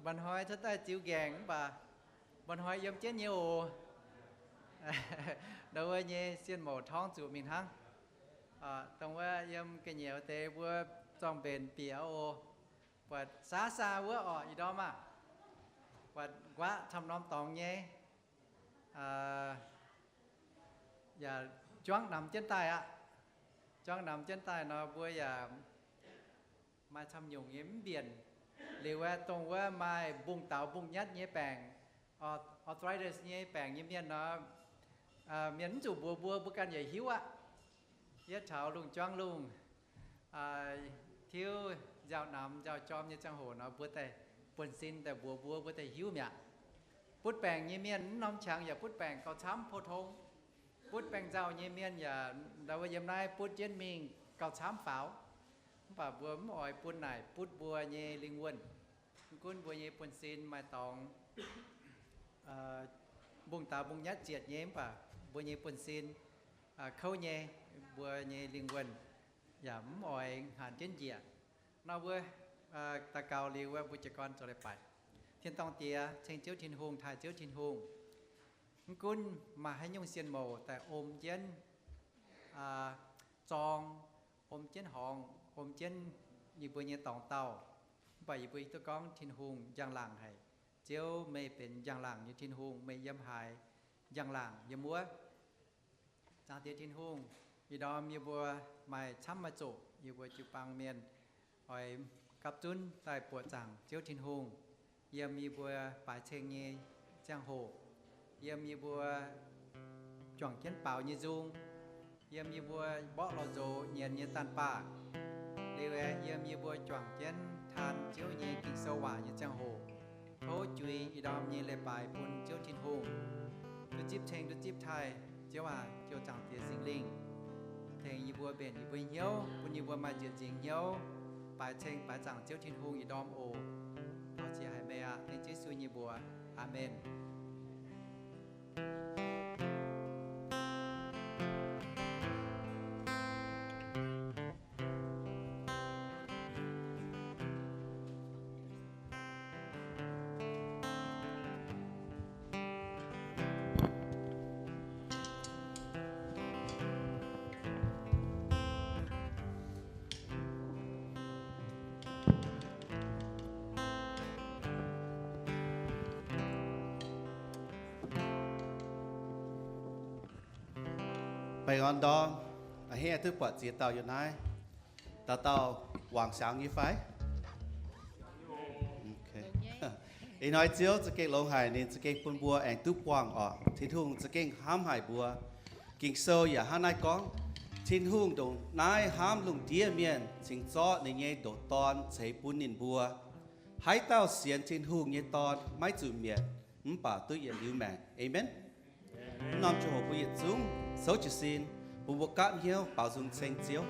Mba'hnoi cuotv daaih ziux nqaengc mv baac mba'hnoi yiem jienv nyei oc. Ndau wuov nyei sienh mouc torngv zuqc mingh hnangv. Dongh wuov yiem ga'nyiec deix mbuo zorng-mbenc bieqc oc. Buatc saa saa wuov orqc, ih ndorm aah, buatc nquaqv camv norm dorngx nyei, yaac juangv namx jienv daaih aqv. Juangv namx jienv daaih nor, mbuo yaac maaih camv nyungc nyei mv mbienc. Liuz aeqv, dongh wuov maaih mbungv daaux mbungv nyatv nyei baengc, arthritis nyei baengc nyei mienh nor, mienh mv zuqc mbuox mbuo, mbuo ganh yaac hiuv aqv. Yie taux lungh juangv lungh, tiuv nziaaux namx nziaaux jorm nyei ziangh hoc nor, mbuo daaih buonv-sin daaih mbuox mbuo, mbuo daaih hiuv mi'aqv. Butv baengc nyei mienh mv norm qangx yaac butv baengc gauh camv pou-tong. Butv baengc nzauh nyei mienh yaac ndau wuov yiem naaiv butv jienv mingh gauh camv faaux. Mv baac mbuo mv oix bun naaic butv mbuo nyei lingh wuonh. Mv gunv mbuo nyei buonv-sin maaih dorngx, mbungv daaux mbungv nyatv zietc nyei, mv baac mbuo nyei buonv-sin kouv nyei, mbuo nyei lingh wuonh yaac mv oix hanc jienv njiec. Nor mbuo daux gaux liuz wuov, mbuo jiez gorn zoux leiz-baaix. Tin-dorngh Diex, ceng Ziouv Tin-Hungh, taaih Ziouv Tin-Hungh. Mv gunv maaih haaix nyungc sienh mouc daaih om jienv zorng, om jienv horngz, om jienv yie mbuo nyei dorngx daauh, mv baac yie mbuo duqv gorngv Tin-Hungh njang-laangc haic. Ziouv, meih benx njang-laangc nyei Tin-Hungh, meih yiem haaix, njang-laangc yiem wuov. Zaangc Diex Tin-Hungh, ih ndorm yie mbuo maaih camv maaih zoqc, yie mbuo jiu-baang mienh oix gapv zunv daaih buoqc zaangc Ziouv Tin-Hungh, yiem yie mbuo baaix ceng nyei ziangh hoc, yiem yie mbuo juangc jienv baaux nyei nzung, yiem yie mbuo mborqv lorz nzox nyienz nyei daanh baah, liuz aeqv, yiem yie mbuo juangc jienv taan Ziouv nyei Ging-Sou waac nyei ziangh hoc, tov juix ih ndorm nyei leiz-baaix bun Ziouv Tin-Hungh. Duqv zipv ceng, duqv zipv taaih, Ziouv aac, Ziouv Zaangc Diex Singx Lingh, tengx yie mbuo mbenc yie mbuo hnyouv, bun yie mbuo maaih nzieqc nzingc hnyouv baaix ceng baaix zaangc Ziouv Tin-Hungh ih ndorm oc. Taux ziex haic meih aqv, dengv Yesu nyei mbuox. Aamen. Baengh orn ndorm, a'hneiv duqv buatc ziex dauh yiem naaiv. Dauh dauh wangc siangx nyei fai? Ih hnoi Ziouv za'gengh longx haic, ninh za'gengh bun mbuo aengx duqv buangh orqc. Tin-Hungh za'gengh hnamv haic mbuo. Ging-Sou yaac hnangv naaiv gorngv, Tin-Hungh ndongc naaiv hnamv lungh ndiev mienh, cingx zorqv ninh nyei ndoqc Dorn ceix bun ninh mbuo. Haaix dauh sienx Tin-Hungh nyei Dorn maiv zuqc mietc, mv baac duqv yietc liuz maengc. Aamen. Mv norm ziangh hoc mbuo yietc zungv souv jiez sin, bun mbuo gapv hnyouv baaux nzung ceng Ziouv.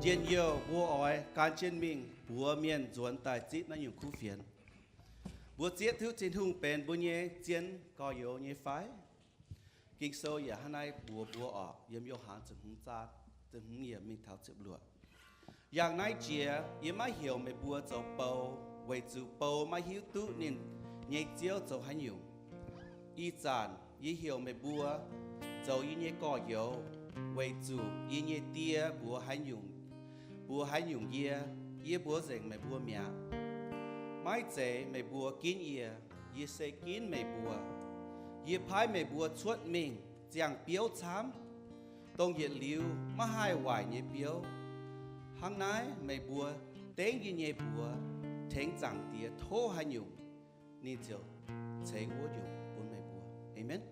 Njien-youh mbuo oix gan jienv mingh mbuox mienh nzuonx daaih zipv naaiv nyungc kuv fienx. Mbuo zieqv duqv Tin-Hungh benx mbuo nyei zien gorx-youz nyei fai? Ging-Sou yaac hnangv naaiv mbuox mbuo orqc, yiem Yo^han ziepc hmz zaang ziepc hmz yiemc mingh taux ziepc luoqc. Yangh naaiv jiex yie maiv heuc meih mbuo zoux bou, weic zuqc bou maiv hiuv duqv ninh nyei ziouv zoux haaix nyungc. Ih zanc yie heuc meih mbuo zoux yie nyei gorx-youz, weic zuqc yie nyei Die mbuox haaix nyungc, mbuox haaix nyungc yie, yie mbuox nzengc meih mbuo mi'aqv. Maiv zeiz meih mbuo ginv yie, yie se ginv meih mbuo. Yie paaiv meih mbuo cuotv mingh ziangh biouv camv, dongh yietc liuz maiv haih waaic nyei biouv. Hnangv naaiv meih mbuo dengv yie nyei mbuox tengx Zaangc Diex tov haaix nyungc, ninh ziouc ceix wuov nyungc bun meih mbuo. Aamen.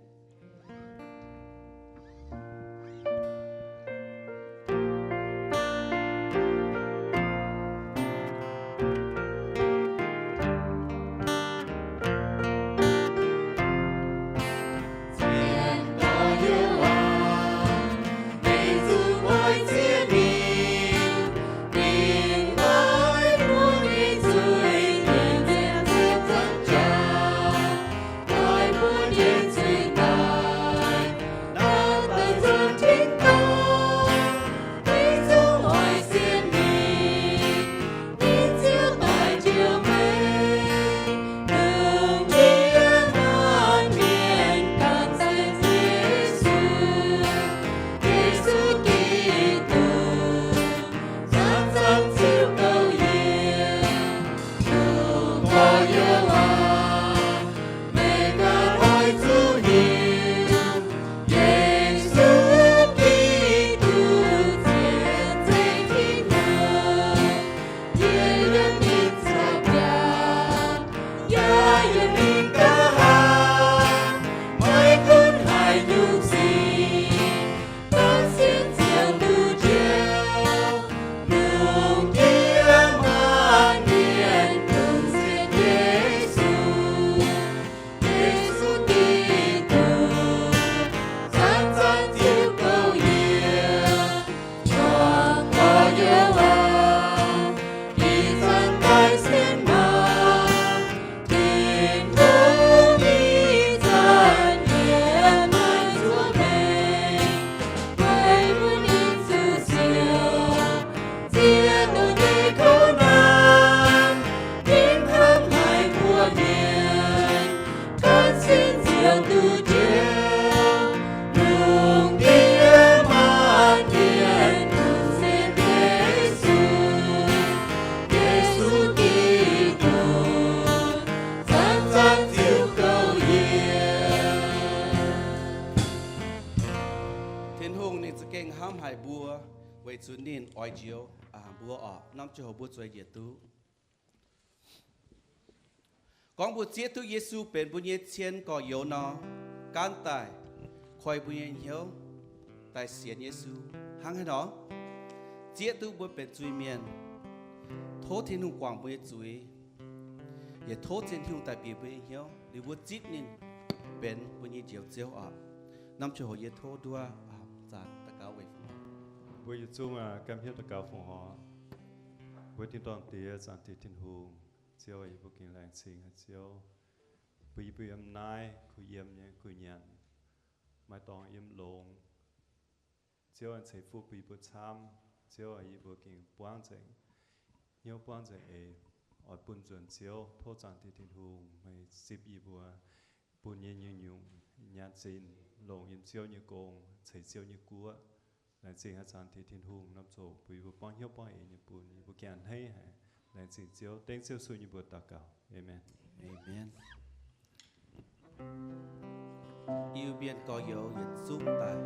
Tin-Hungh ninh za'gengh hnamv haic mbuo, weic zuqc ninh oix njoux mbuo orqc. Norm ziangh hoc mbuo zueiz njiec duqv. Gorngv mbuo zieqv duqv Yesu benx mbuo nyei cien gorx-youz nor, gaanv daaih koi mbuo nyei hnyouv daaih sienx Yesu. Hnangv haaix nor? Zieqv duqv mbuo benx zuiz-mienh, tov Tin-Hungh guangc mbuo nyei zuiz, yaac tov Tin-Hungh daaih bieqc mbuo nyei hnyouv liuz mbuo zipv ninh benx mbuo nyei Njoux Ziouv oc. Norm ziangh hoc yie tov nduov zanc daux gaux weic fongc horc. Mbuo yietc zungv ganh hnyouv daux gaux fongc horc. Mbuo tin-dorngh Diex, Zaangc Diex Tin-Hungh, Ziouv, yie mbuo gengh laengz zingh haic Ziouv, bun yie mbuo yiem naaiv kuh yiem nyei gu'nyanc, maiv dorngx yiem longx. Ziouv aah, ceix fuqv bun yie mbuo camv. Ziouv aah, yie mbuo gengh buangv nzengc hnyouv, buangv nzengc eix, oix bun nzuonx Ziouv. Tov Zaangc Diex Tin-Hungh meih zipv yie mbuo, bun yie nyei nyungc nyaanh zinh longc yiem Ziouv nyei gong, ceix Ziouv nyei guoqv. Laengz zingh haic Zaangc Diex Tin-Hungh, norm ziangh hoc bun yie mbuo buangv hnyouv buangv eix nyei bun yie mbuo ganh hneiv haic. Laengz zingh Ziouv, dengv Ziouv Yesu nyei mbuox daux gaux. Aamen. Aamen. Iu-Mienh gorx-youz yietc zungv daaih.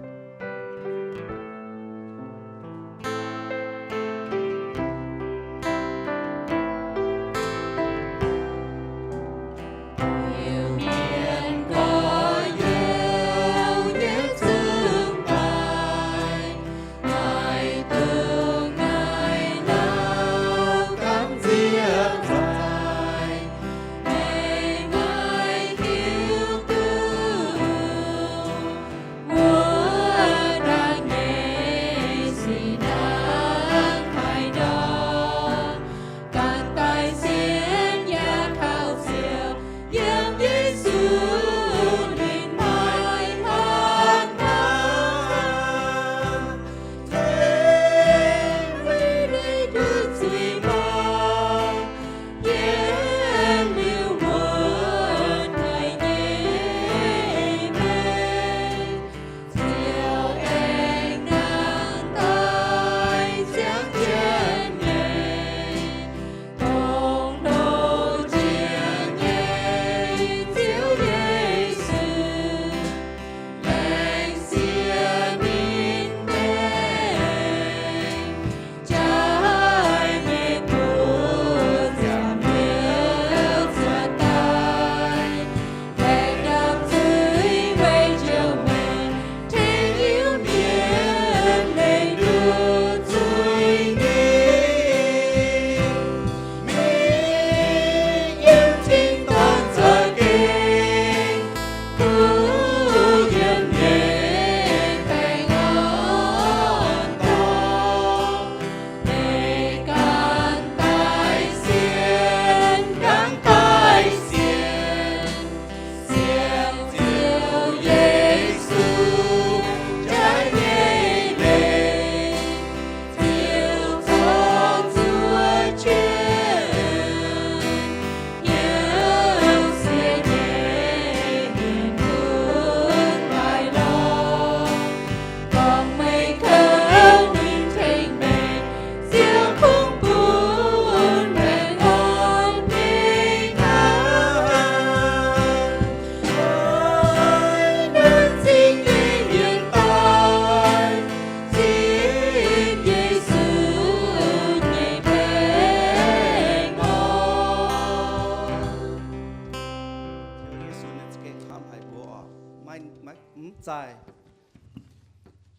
maiv, mv zaih.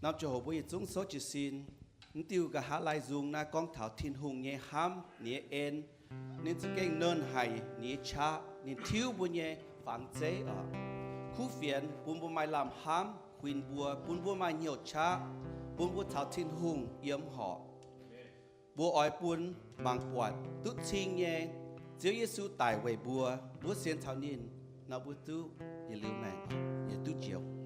Norm ziangh hoc mbuo yietc zungv souv jiez sin. Mv diuh nqa'haav laai nzung naaiv gorngv taux Tin-Hungh nyei hnamv, ninh nyei en, ninh za'gengh nernh haic ninh nyei qaqv, ninh tiuv mbuo nyei fangx zeiv oc. Kuv fienx bun mbuo maaih lamh hnamv huin mbuo, bun mbuo maaih hnyouv qaqv, bun mbuo caux Tin-Hungh yiem horpc. Mbuo oix bun mangc buatc duqv cing nyei Ziouv Yesu daic weic mbuo, mbuo sienx caux ninh nor, mbuo duqv yietc liuz maengc, yietc duqv njoux.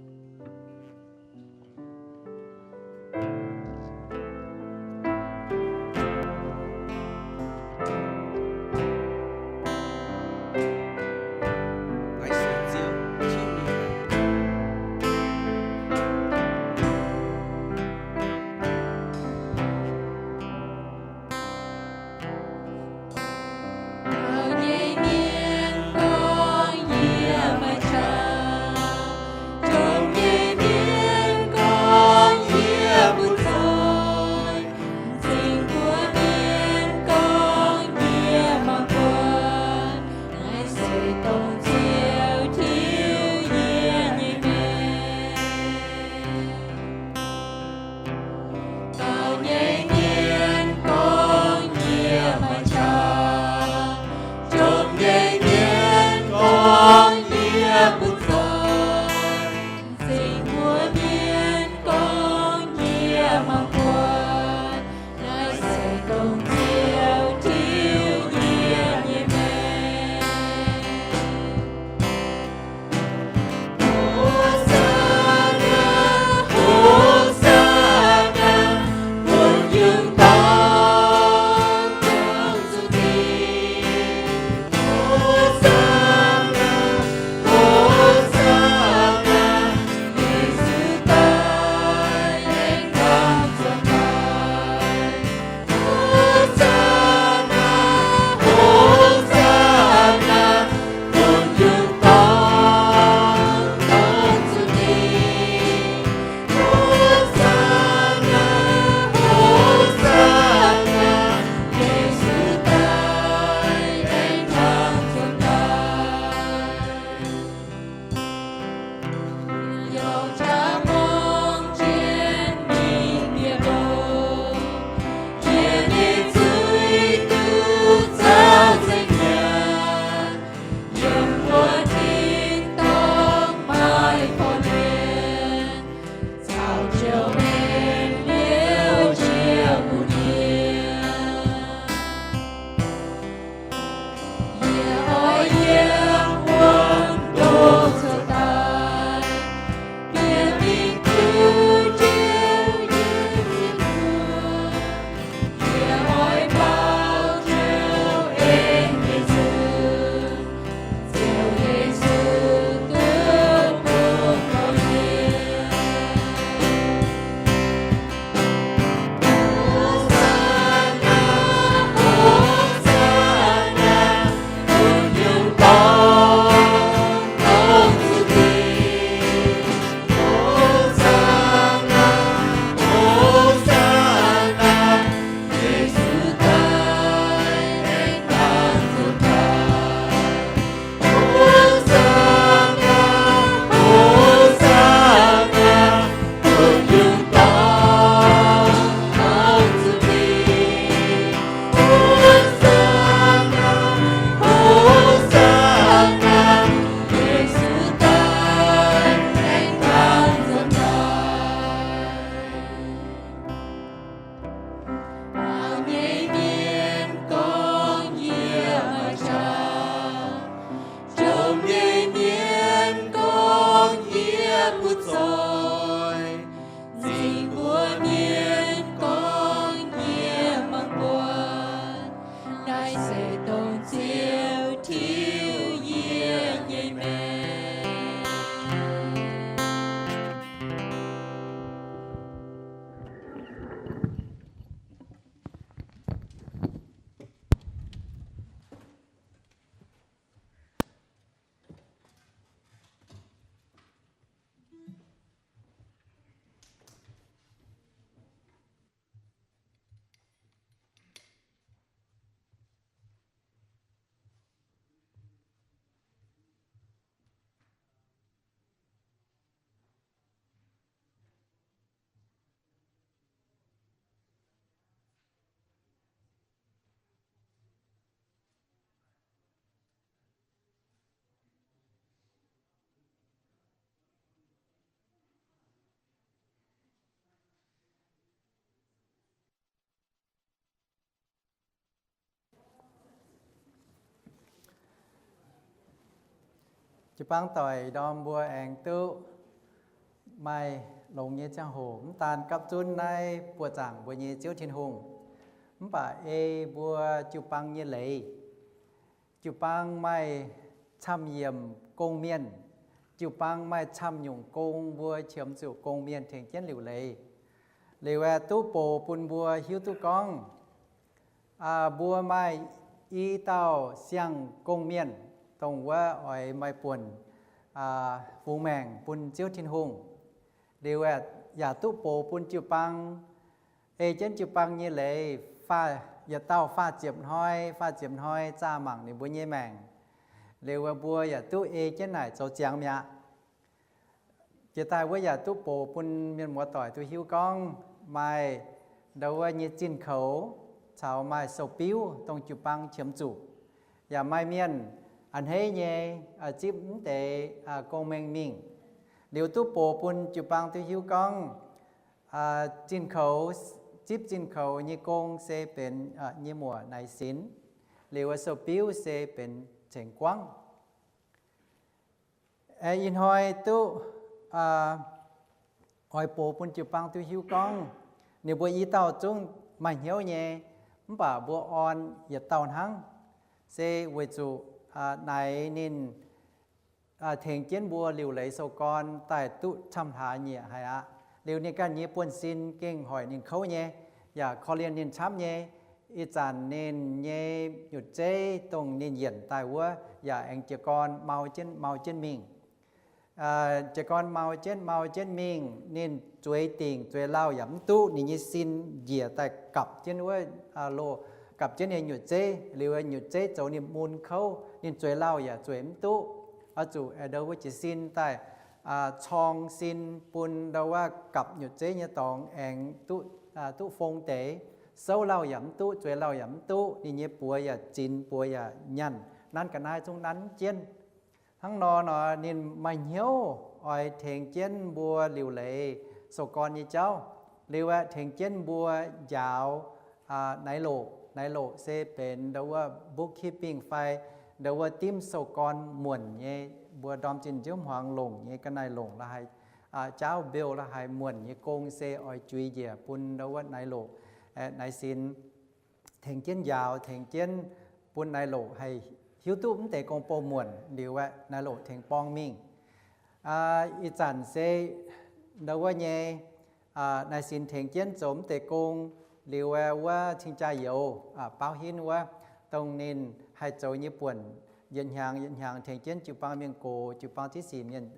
Jiu-baang doic ndorm mbuo aengx duqv maaih longx nyei ziangh hoc, mv daan gapv zunv naaiv buoqc zaangc mbuo nyei Ziouv Tin-Hungh, mv baac ei mbuo jiu-baang nyei leiz. Jiu-baang maaih camv-yiemc gong-mienh. Jiu-baang maaih camv-nyungc gong mbuo qiemx zuqc gong-mienh tengx jienv liuc leiz. Liuz aeqv, duqv box bun mbuo hiuv duqv gorngv mbuo maaih i dauh siang-gong-mienh, dongh wuov oix maaih buonc fungx maengc bun Ziouv Tin-Hungh. Liuz aeqv, yaac duqv box bun jiu-baang ei jienv jiu-baang nyei leiz, yietc dauh faah ziepc hnoi, faah ziepc hnoi zaah mangc ninh mbuo nyei maengc. Liuz mbuo yaac duqv ei jienv naaic zoux ziangx mi'aqv. Jiex daaih wuov yaac duqv box bun mienh muoz-doic duqv hiuv gorngv maaih ndau wuov nyei zinh koux caux maaih sou-biuv dongh jiu-baang qiemx zuqc. Yaac maaih mienh a'hneiv nyei zipv mv deix gong-mengh mingh. Liuz duqv box bun jiu-baang duqv hiuv gorngv zinh koux, zipv zinh koux nyei gong se benx nyei muoc Naix Sinx. Liuz sou-biuv se benx Ceng Guangv. Ih hnoi duqv oix box bun jiu-baang duqv hiuv gorngv ninh mbuo i dauh zungv maaih hnyouv nyei, mv baac mbuo orn yietc dauh hnangv, se weic zuqc naaic ninh tengx jienv mbuo liuc leiz sou-gorn daaih duqv camv hlaax nyieqc haic aqv. Liuz ninh ganh nyei buonv-sin gengh hoic ninh kouv nyei, yaac korv-lienh ninh camv nyei. Ih zanc ninh nyei nyutc zeiv dongh ninh yienc daaih wuov yaac aengx jiez gorn mau jienv mau jienv mingh. Jiez gorn mau jienv mau jienv mingh, ninh zueiz dingc zueiz lauh yaac mv duqv. Ninh nyei sin njiec daaih gapc jienv wuov loz, gapc jienv ninh nyutc zeiv. Liuz nyutc zeiv zoux ninh mun kouv, ninh zueiz lauh yaac zueiz mv duqv. Oix zuqc ndau wuov jiez sin daaih corng sin bun ndau wuov gapc nyutc zeiv nyei dorngx aengx duqv fong deix. Souv lauh yaac mv duqv, zueiz lauh yaac mv duqv. Ninh nyei buoz yaac zinx, buoz yaac nyaanh, nanv ga'naaiv zungv nanv jienv. Hnangv nor nor ninh maaih hnyouv oix tengx jienv mbuo liuc leiz sou-gorn nyei jauv. Liuz aeqv, tengx jienv mbuo njaaux naaiv loqc. Naaiv loqc se benx ndau wuov bookkeeping fai ndau wuov dimv sou-gorn muonc nyei. Mbuo ndorm zinh nziouv hmuangx longc nyei ga'naaiv longc la'haaix, jaauv mbiouh la'haaix muonc nyei gong se oix juix njiec bun ndau wuov naaiv loqc, Naix Sinx tengx jienv njaaux, tengx jienv bun naaiv loqc haih hiuv duqv mv deix gong-bou muonc. Liuz aeqv, naaiv loqc tengx borng mingh. Ih zanc se ndau wuov nyei Naix Sinx tengx jienv zoux mv deix gong. Liuz aeqv, wuov cing-jaa-youz, baauv hinv wuov, dongh ninh haih zoux nyei buonc, yietc hnyangx yietc hnyangx tengx jienv jiu-baang mienh gox, jiu-baang ziex sic mienh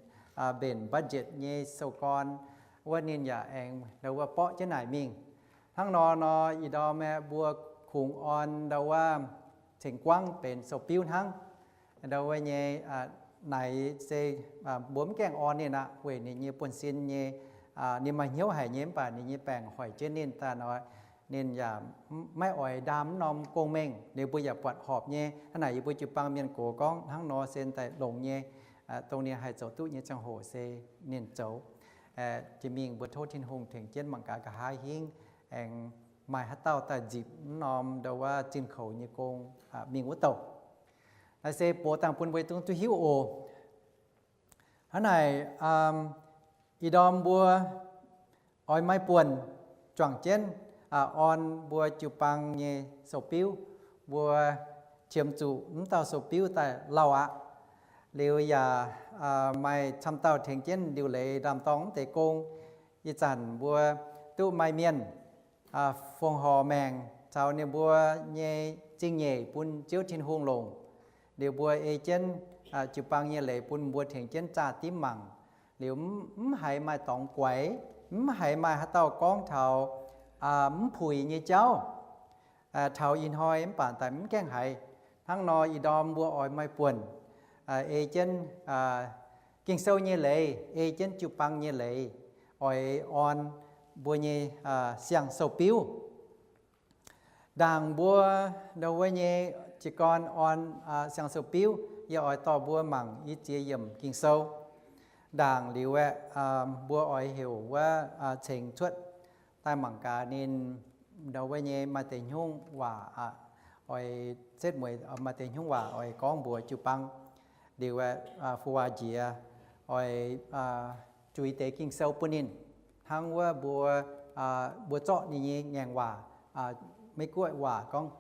mbenc budget nyei sou-gorn, wuov ninh yaac aengx ndau wuov borqv jienv naaic mingh. Hnangv nor nor, ih ndorm aeqv, mbuo kungx orn ndau wuov Ceng Guangv benx sou-biuv hnangv. Ndau wuov nyei naaic se mbuo mv gaengh orn ninh aqv, weic ninh nyei buonv-sin nyei, ninh maaih hnyouv haic nyei, mv baac ninh nyei baengc hoic jienv ninh daaih nor, ninh yaac maiv oix ndaam mv norm gong-mengh. Liuz mbuo yaac buatc horpc nyei. Hnangv naaic yie mbuo jiu-baang mienh gox gorngv hnangv nor se daaih longx nyei, dongh ninh haih zoux duqv nyei ziangh hoc se ninh zoux. Jiex mingh mbuo tov Tin-Hungh tengx jienv mangc gaax nqa'haav hingv aengx maaih haaix dauh daaih nzipc mv norm ndau wuov zinh koux nyei gong mingh wuov douh. Naaiv se buoz dangh bun mbuo dungx duqv hiuv oc. Hnangv naaic, ih ndorm mbuo oix maaih buonc juangc jienv orn mbuo jiu-baang nyei sou-biuv. Mbuo qiemx zuqc mv dauh sou-biuv daaih lauh aqv. Liuz yaac maaih camv dauh tengx jienv liuc leiz ndaam-dorng mv deix gong. Ih zanc mbuo duqv maaih mienh fongc horc maengc caux ninh mbuo nyei zingh nyeic bun Ziouv Tin-Hungh longc. Liuz mbuo ei jienv jiu-baang nyei leiz bun mbuo tengx jienv zaah dimv mangc. Liuz mv haiz maaih dorngx guaix, mv haiz maaih haaix dauh gorngv taux mv puix nyei jauv taux ih hnoi, mv baac daaih mv gaengh haiz. Hnangv nor ih ndorm mbuo oix maaih buonc ei jienv Ging-Sou nyei leiz, ei jienv jiu-baang nyei leiz, oix orn mbuo nyei siang-sou-biuv. Ndaangc mbuo ndau wuov nyei jiez gorn orn siang-sou-biuv, yie oix dorh mbuo mangc i ziex yiemc Ging-Sou. Ndaangc liuz aeqv, mbuo oix heuc wuov cengx cuotv daaih mangc gaax ninh ndau wuov nyei maaih deix hnyouv waac, oix setv mueiz maaih deix hnyouv waac oix gorngv mbuox jiu-baang. Liuz, fu waac njiec oix juix deix Ging-Sou bun ninh, hnangv wuov mbuo, mbuo zorqv ninh nyei ngaengc waac, Meiv-Guoqv waac gorngv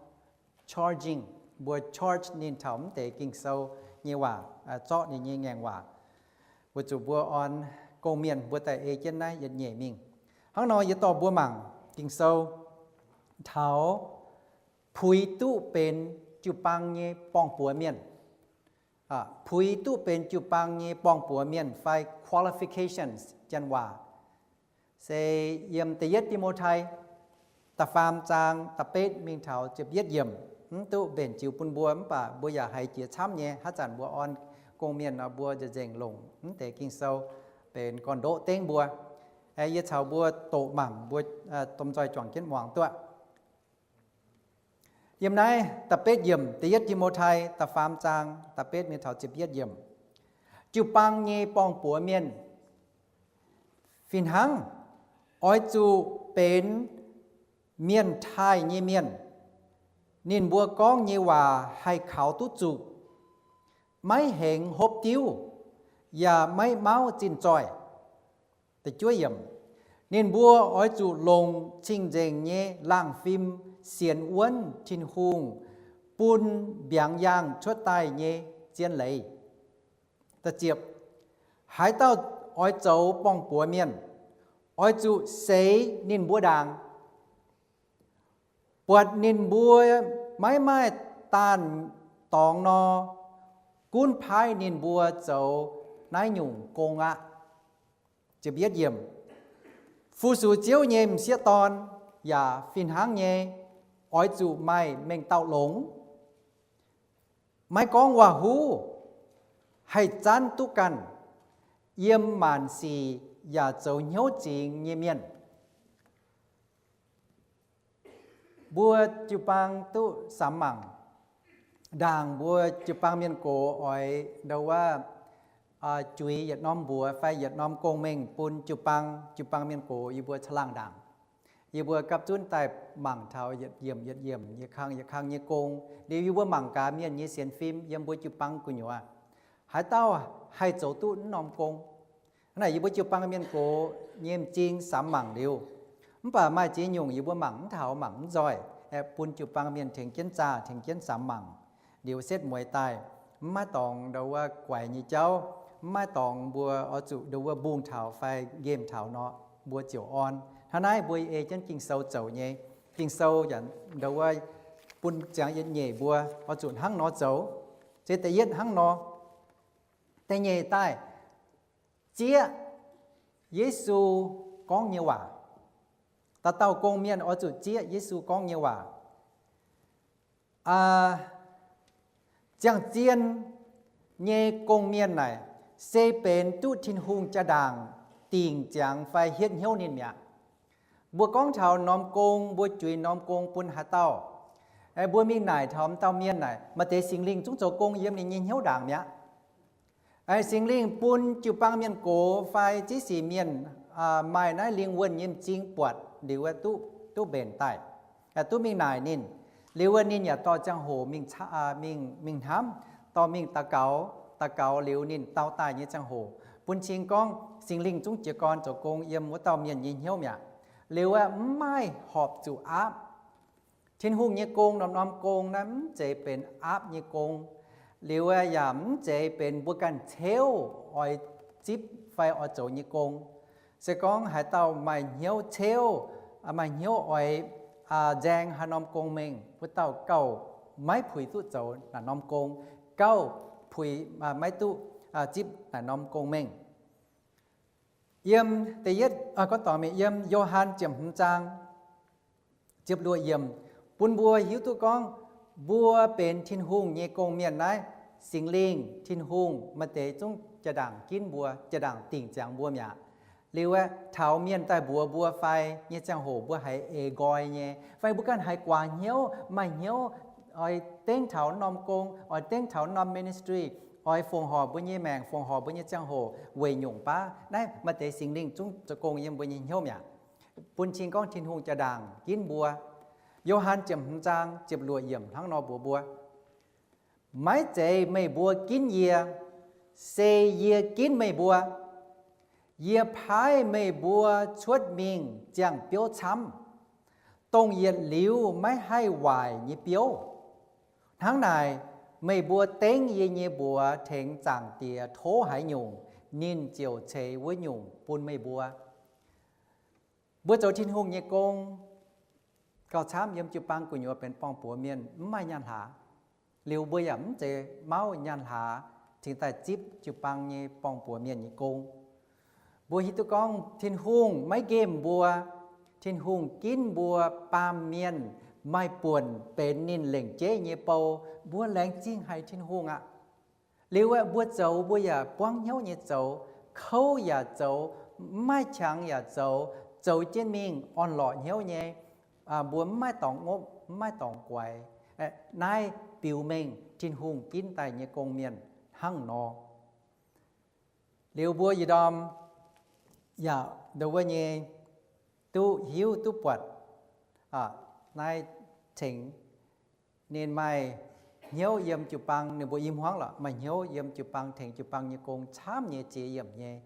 charging, mbuo charge ninh taux mv deix Ging-Sou nyei waac, zorqv ninh nyei ngaengc waac, weic zuqc mbuo orn gong-mienh mbuo daaih ei jienv naaiv yietc nyeic mingh. Hnangv nor yie dorh mbuo mangc Ging-Sou taux puix duqv benx jiu-baang nyei borng-buoz mienh. Puix duqv benx jiu-baang nyei borng-buoz mienh fai qualifications, Janx waac, se yiem da'yietv Ti^mo^tai da'faam zaang da'betv mingh taux ziepc yietv yiemc. Mv duqv mbenc ziux bun mbuo, mv baac mbuo yaac haiz jiex camv nyei. Haaix zanc mbuo orn gong-mienh nor, mbuo nzengc longc mv deix Ging-Sou benx gorn-ndoqv dengv mbuo. Yie caux mbuo doqc mangc, mbuo domh nzoih juangc jienv muangx duqv. Yiem naaiv da'betv yiemc, da'yietv Ti^mo^tai da'faam zaang da'betv mingh taux ziepc yietv yiemc. Jiu-baang nyei borng-buoz mienh fih hnangv oix zuqc benx mienh taaih nyei mienh. Ninh mbuo gorngv nyei waac haih kaux duqv zuqc, maiv hengx hopv diuv, yaac maiv mauv zinh zoih. Ninh mbuo oix zuqc longc cing-nzengc nyei laangh fim sienx wuonv Tin-Hungh bun mbiaangx yaangh cuotv daaih nyei zien leiz. Haaix dauh oix zoux borng-buoz mienh, oix zuqc seix ninh mbuo ndaangc, buatc ninh mbuo maiv maaih daanh dorngx nor, gunv paaiv ninh mbuo zoux naaiv nyungc gong aqv. Fu-sux Ziouv nyei m'sieqv dorn yaac fih hnangv nyei, oix zuqc maaih mengh dauh longx, maiv gorngv waac-huv, haih zanv duqv ganh, yiem maanc sic yaac zoux hnyouv zingx nyei mienh. Mbuo jiu-baang duqv samx mangc, ndaangc mbuo jiu-baang mienh gox oix ndau wuov juix yietc norm mbuox fai yietc norm gong-mengh bun jiu-baang, jiu-baang mienh gox yie mbuo caangh laangh ndaangc. Yie mbuo gapv zunv daaih mangc taux yietc yiemc yietc yiemc, yietc kang yietc kang nyei gong. Liuz yie mbuo mangc gaax mienh nyei sienx fim yiem mbuo jiu-baang gu'nyuoz, haaix dauh haih zoux duqv naaiv norm gong. Hnangv naaic yie mbuo jiu-baang mienh gox nyei m'zing samx mangc liuz, mv baac maaih ziex nyungc yie mbuo mangc mv taux, mangc mv nzoih, aeqv, bun jiu-baang mienh tengx jienv zaah, tengx jienv samx mangc. Liuz setv mueiz daaih, mv maaih dorngx ndau wuov guaix nyei jauv, mv maaih dorngx mbuo oix zuqc ndau wuov mbungh taux fai nqemh taux nor, mbuo ziouc orn. Hnangv naaiv mbuo ei jienv Ging-Sou zoux nyei. Ging-Sou yaac ndau wuov bun ziangx yietc nyeic mbuo oix zuqc hnangv nor zoux. Se da'yietv hnangv nor, da'nyeic daaih zieqv Yesu gorngv nyei waac. Dauh dauh gong-mienh oix zuqc zieqv Yesu gorngv nyei waac. Ziangh zien nyei gong-mienh naaic se benx duqv Tin-Hungh jaa-ndaangc dingc ziangx fai hietv hnyouv ninh mi'aqv. Mbuo gorngv taux norm gong, mbuo juix norm gong bun haaix dauh, mbuo mingh naaic taux m'dauh mienh naaic, maaih deix Singx Lingh zungv zoux gong yiem ninh nyei hnyouv ndaangc mi'aqv. Singx Lingh bun jiu-baang mienh gox fai ziex sic mienh maaih naaiv lingh wuonh nyei m'zing buatc liuz duqv, duqv mbenc daaih, duqv mingh naaic ninh. Liuz ninh yaac dorh ziangh hoc mingh, mingh hnamv, dorh mingh daux gaux, daux gaux liuz ninh dau daaih nyei ziangh hoc bun cing gorngv Singx Lingh zungv jiez gorn zoux gong yiem wuov dauh mienh nyei hnyouv mi'aqv. Liuz mv maaih horpc zuqc aapv. Tin-Hungh nyei gong, norm-norm gong naaiv mv zeiz benx aapv nyei gong. Liuz yaac mv zeiz benx mbuo ganh ceuv oix zipv fai oix zoux nyei gong. Se gorngv haaix dauh maaih hnyouv ceuv, maaih hnyouv oix nzaeng haaix norm gong-mengh, wuov dauh gauh maiv puix duqv zoux naaic norm gong, gauh puix, maiv duqv zipv naaic norm gong-mengh. Yiem da'yietv, gorngv dorngc mingh yiem Yo^han ziepc hmz zaang ziepc luoqc yiemc, bun mbuo hiuv duqv gorngv mbuo benx Tin-Hungh nyei gong-mienh naaiv, Singx Lingh, Tin-Hungh maaih deix zungv jaa-ndaangc ginv mbuo, jaa-ndaangc dingc ziangx mbuo mi'aqv. Liuz aeqv, taux mienh daaih mbuox mbuo fai nyei ziangh hoc mbuo haiz eix nqoi nyei, fai mbuo ganh haiz guaax hnyouv, maaih hnyouv oix dengv taux norm gong, oix dengv taux norm ministry, oix fongc horc mbuo nyei maengc, fongc horc mbuo nyei ziangh hoc weic nyungc baav naaiv maaih deix Singx Lingh zungv zoux gong yiem mbuo nyei hnyouv mi'aqv. Bun cing gorngv Tin-Hungh jaa-ndaangc ginv mbuo. Yo^han ziepc hmz zaang ziepc luoqc yiemc hnangv nor mbuox mbuo, maiv zeiz meih mbuo ginv yie, Se yie ginv meih mbuo. Yie paaiv meih mbuo cuotv mingh ziangh biouv camv, dongh yietc liuz maiv haih waaic nyei biouv. Hnangv naaic, meih mbuo dengv yie nyei mbuox tengx Zaangc Diex tov haaix nyungc, ninh ziouc ceix wuov nyungc bun meih mbuo. Mbuo zoux Tin-Hungh nyei gong gauh camv yiem jiu-baang gu'nyuoz benx borng-buoz mienh mv maaih nyaanh hlaax. Liuz mbuo yaac mv zeiz mauv nyaanh hlaax cingx daaih zipv jiu-baang nyei borng-buoz mienh nyei gong. Mbuo hiuv duqv gorngv Tin-Hungh maiv nqemh mbuo. Tin-Hungh ginv mbuo baamh mienh maaih buonc benx ninh lengc jeiv nyei bou. Mbuo laengz zingh haic Tin-Hungh aqv. Liuz aeqv, mbuo zoux mbuo yaac buangv hnyouv nyei zoux, kouv yaac zoux, mv maaih qangx yaac zoux, zoux jienv mingh orn-lorqc hnyouv nyei. Mbuo mv maaih dorngx ngopv, mv maaih dorngx guaix. Naaiv biux mengh Tin-Hungh ginv daaih nyei gong-mienh hnangv nor. Liuz mbuo yietc ndorm yaac ndo wuov nyei duqv hiuv duqv buatc naaiv tengx ninh maaih hnyouv yiem jiu-baang, ninh mbuo i hmuangv lorqc, maaih hnyouv yiem jiu-baang tengx jiu-baang nyei gong camv nyei ziex yiemc nyei.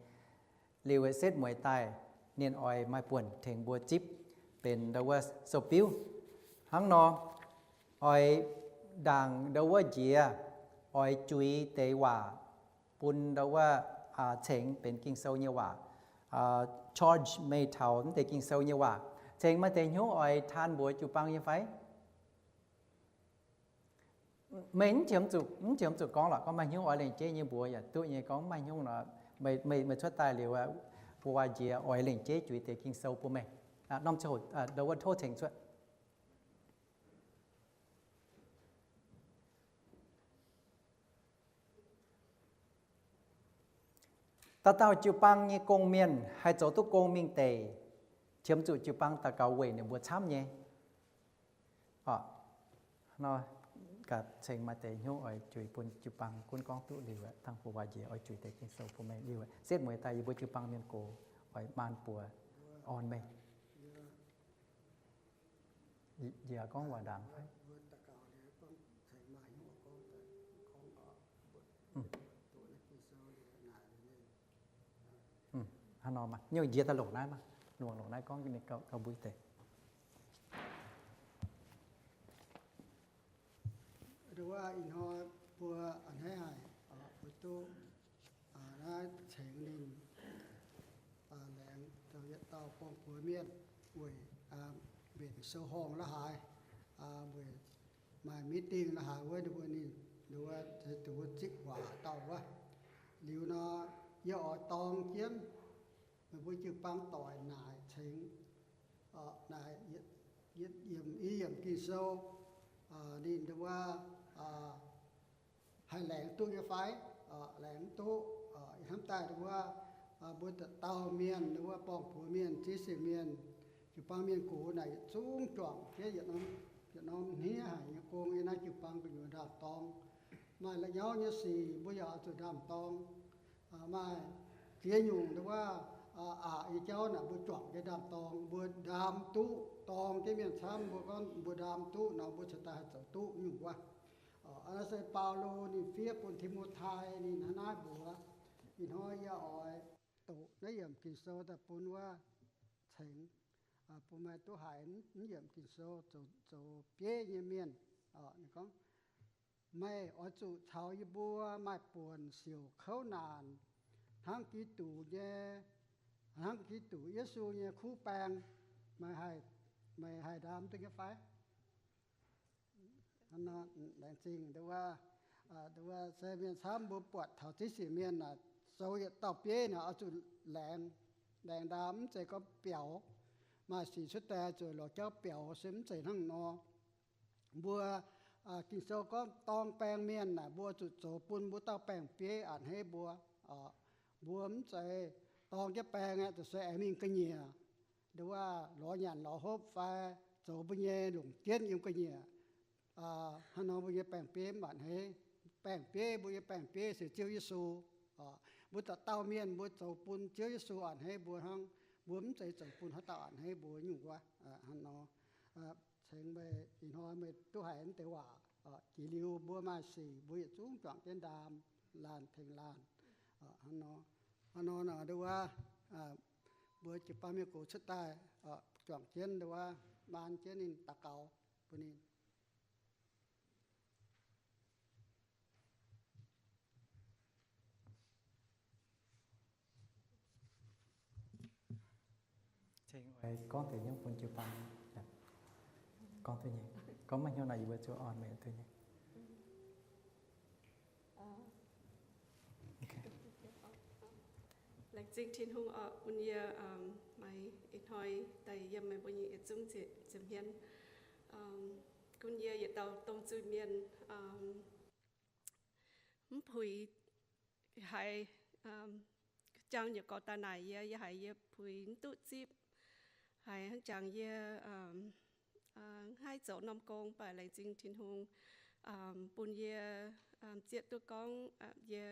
Liuz setv mueiz daaih ninh oix maaih buonc tengx mbuo zipv benx ndo wuov sou-biuv. Hnangv nor, oix ndaangc ndo wuov njiec, oix juix deix waac bun ndo wuov cengx benx Ging-Sou nyei waac, charge meih taux mv deix Ging-Sou nyei waac. Cengx maaih deix hnyouv oix taan mbuox jiu-baang nyei fai? Meih mv qiemx zuqc gorngv lorqc, gorngv maaih hnyouv oix lengc jeiv nyei mbuox yaac duqv nyei. Gorngv maaih hnyouv nor, meih cuotv daaih liuz, gu'nguaaz njiec oix lengc jeiv juix deix Ging-Sou bun meih. Norm ziangh hoc ndo wuov tov cengx cuotv. Dauh dauh jiu-baang nyei gong-mienh haih zoux duqv gong mingh deic, qiemx zuqc jiu-baang daux gaux weic ninh mbuo camv nyei. Nor, gaax ceng maaih deix hnyouv oix juix bun jiu-baang gunv gorngv duqv liuz, dangh gu'nguaaz njiec oix juix deix Ging-Sou bun meih liuz, setv mueiz daaih yie mbuo jiu-baang mienh gox oix maan buoz orn meih. Yie gorngv waac ndaangc fai? Hnangv nor maah, nyungc njiec daaih longc naaiv maah, longc longc naaiv gorngv ninh gauh mbuo deix. Wuov ih hnoi mbuo a'hneiv haic, mbuo duqv naaiv cengx ninh laengz zoux yietc dauh borng-buoz mienh weic mbenc sou horngh la'haaix, weic maaih meeting la'haaix wuov, ninh mbuo ninh, ninh mbuo zipv waac dauh wuov. Liuz nor, yie oix dorng jienv meih mbuo jiu-baang doic naaic cengx, naaic yietc yiemc, i yiemc Ging-Sou, ninh wuov haih laengz duqv nyei fai? Laengz mv duqv. Ih hnamv daaih wuov, mbuo dauh dauh mienh, wuov borng-buoz mienh, ziex sieqv mienh, jiu-baang mienh gox naaic yietc zungv juangc jienv yietc norm hniev haic nyei gong yiem naaiv jiu-baang gu'nyuoz ndaam-dorng. Maaih la'nyauv nyei sic mbuo yaac oix zuqc ndaam-dorng. Maaih ziex nyungc wuov, aqc nyei jauv naaic mbuo juangc jienv ndaam-dorng. Mbuo ndaam duqv dorng jienv mienh camv, mbuo gorngv mbuo ndaam duqv nor, mbuo cingx daaih haih zoux duqv nyungc wuov. Naaiv se Baulo ninh fiev bun Ti^mo^tai, ninh hnangv naaiv mbuox. Ih hnoi yie oix doqc naaiv yiemc Ging-Sou daaih bun wuov cengx, bun meih duqv haiz naaiv yiemc Ging-Sou zoux bieiv nyei mienh. Ninh gorngv, meih oix zuqc caux yie mbuo maaih buonc siouc kouv naanc hnangv Giduc nyei, hnangv Giduc Yesu nyei kuv baeng. Meih haih, meih haih ndaam duqv nyei fai? Laengz zingh, wuov se mienh camv mbuo buatc taux ziex sieqv mienh naaic zoux yietc dauh bieiv naaic oix zuqc laengz, laengz ndaam, mv zeiz gorngv biaux. Maaih sic cuotv daaih zuqc lorz jauv biaux se mv zeiz hnangv nor. Mbuo Ging-Sou gorngv dorng baeng mienh naaic mbuo zuqc zoux bun mbuo dauh baeng-bieiv a'hneiv mbuo. Mbuo mv zeiz dorng jienv baeng aeqv, zuqc se aengx mingh ga'nyiec, nduov lorz nyanc lorz hopv fai zoux mbuo nyei longc jienv yiem ga'nyiec. Hnangv nor mbuo nyei baeng-bieiv mv baac a'hneiv. Baeng-bieiv, mbuo nyei baeng-bieiv se Ziouv Yesu. Mbuo dauh dauh mienh mbuo zoux bun Ziouv Yesu a'hneiv mbuo hnangv. Mbuo mv zeiz zoux bun haaix dauh a'hneiv mbuo nyungc wuov. Hnangv nor, cengx meih ih hnoi meih duqv haiz naaiv deix waac. Jiex liuz mbuo maaih sic mbuo yietc zungv juangc jienv ndaam, laanh tengx laanh. Hnangv nor, hnangv nor nor ndau wuov, mbuo jiu-baang mienh gox cuotv daaih, juangc jienv ndau wuov, maan jienv ninh daux gaux bun ninh. Ceng oix gorngv deix nyungc bun jiu-baang. Gorngv duqv nyei. Gorngv maiv hnyouv nor yie mbuo zuqc orn meih duqv nyei. Laengz zingh Tin-Hungh oc, bun yie maaih ih hnoi daaih yiem meih mbuo nyei yietc zungv ziepc hmien. Gunv yie yietc dauh dongh zuiz-mienh, mv puix haiz, jangx nyei gorx daaih naaic yie, yie haiz yie puix mv duqv zipv. Haiz hnangv jangx yie haih zoux norm gong, mv baac laengz zingh Tin-Hungh bun yie zieqv duqv gorngv yie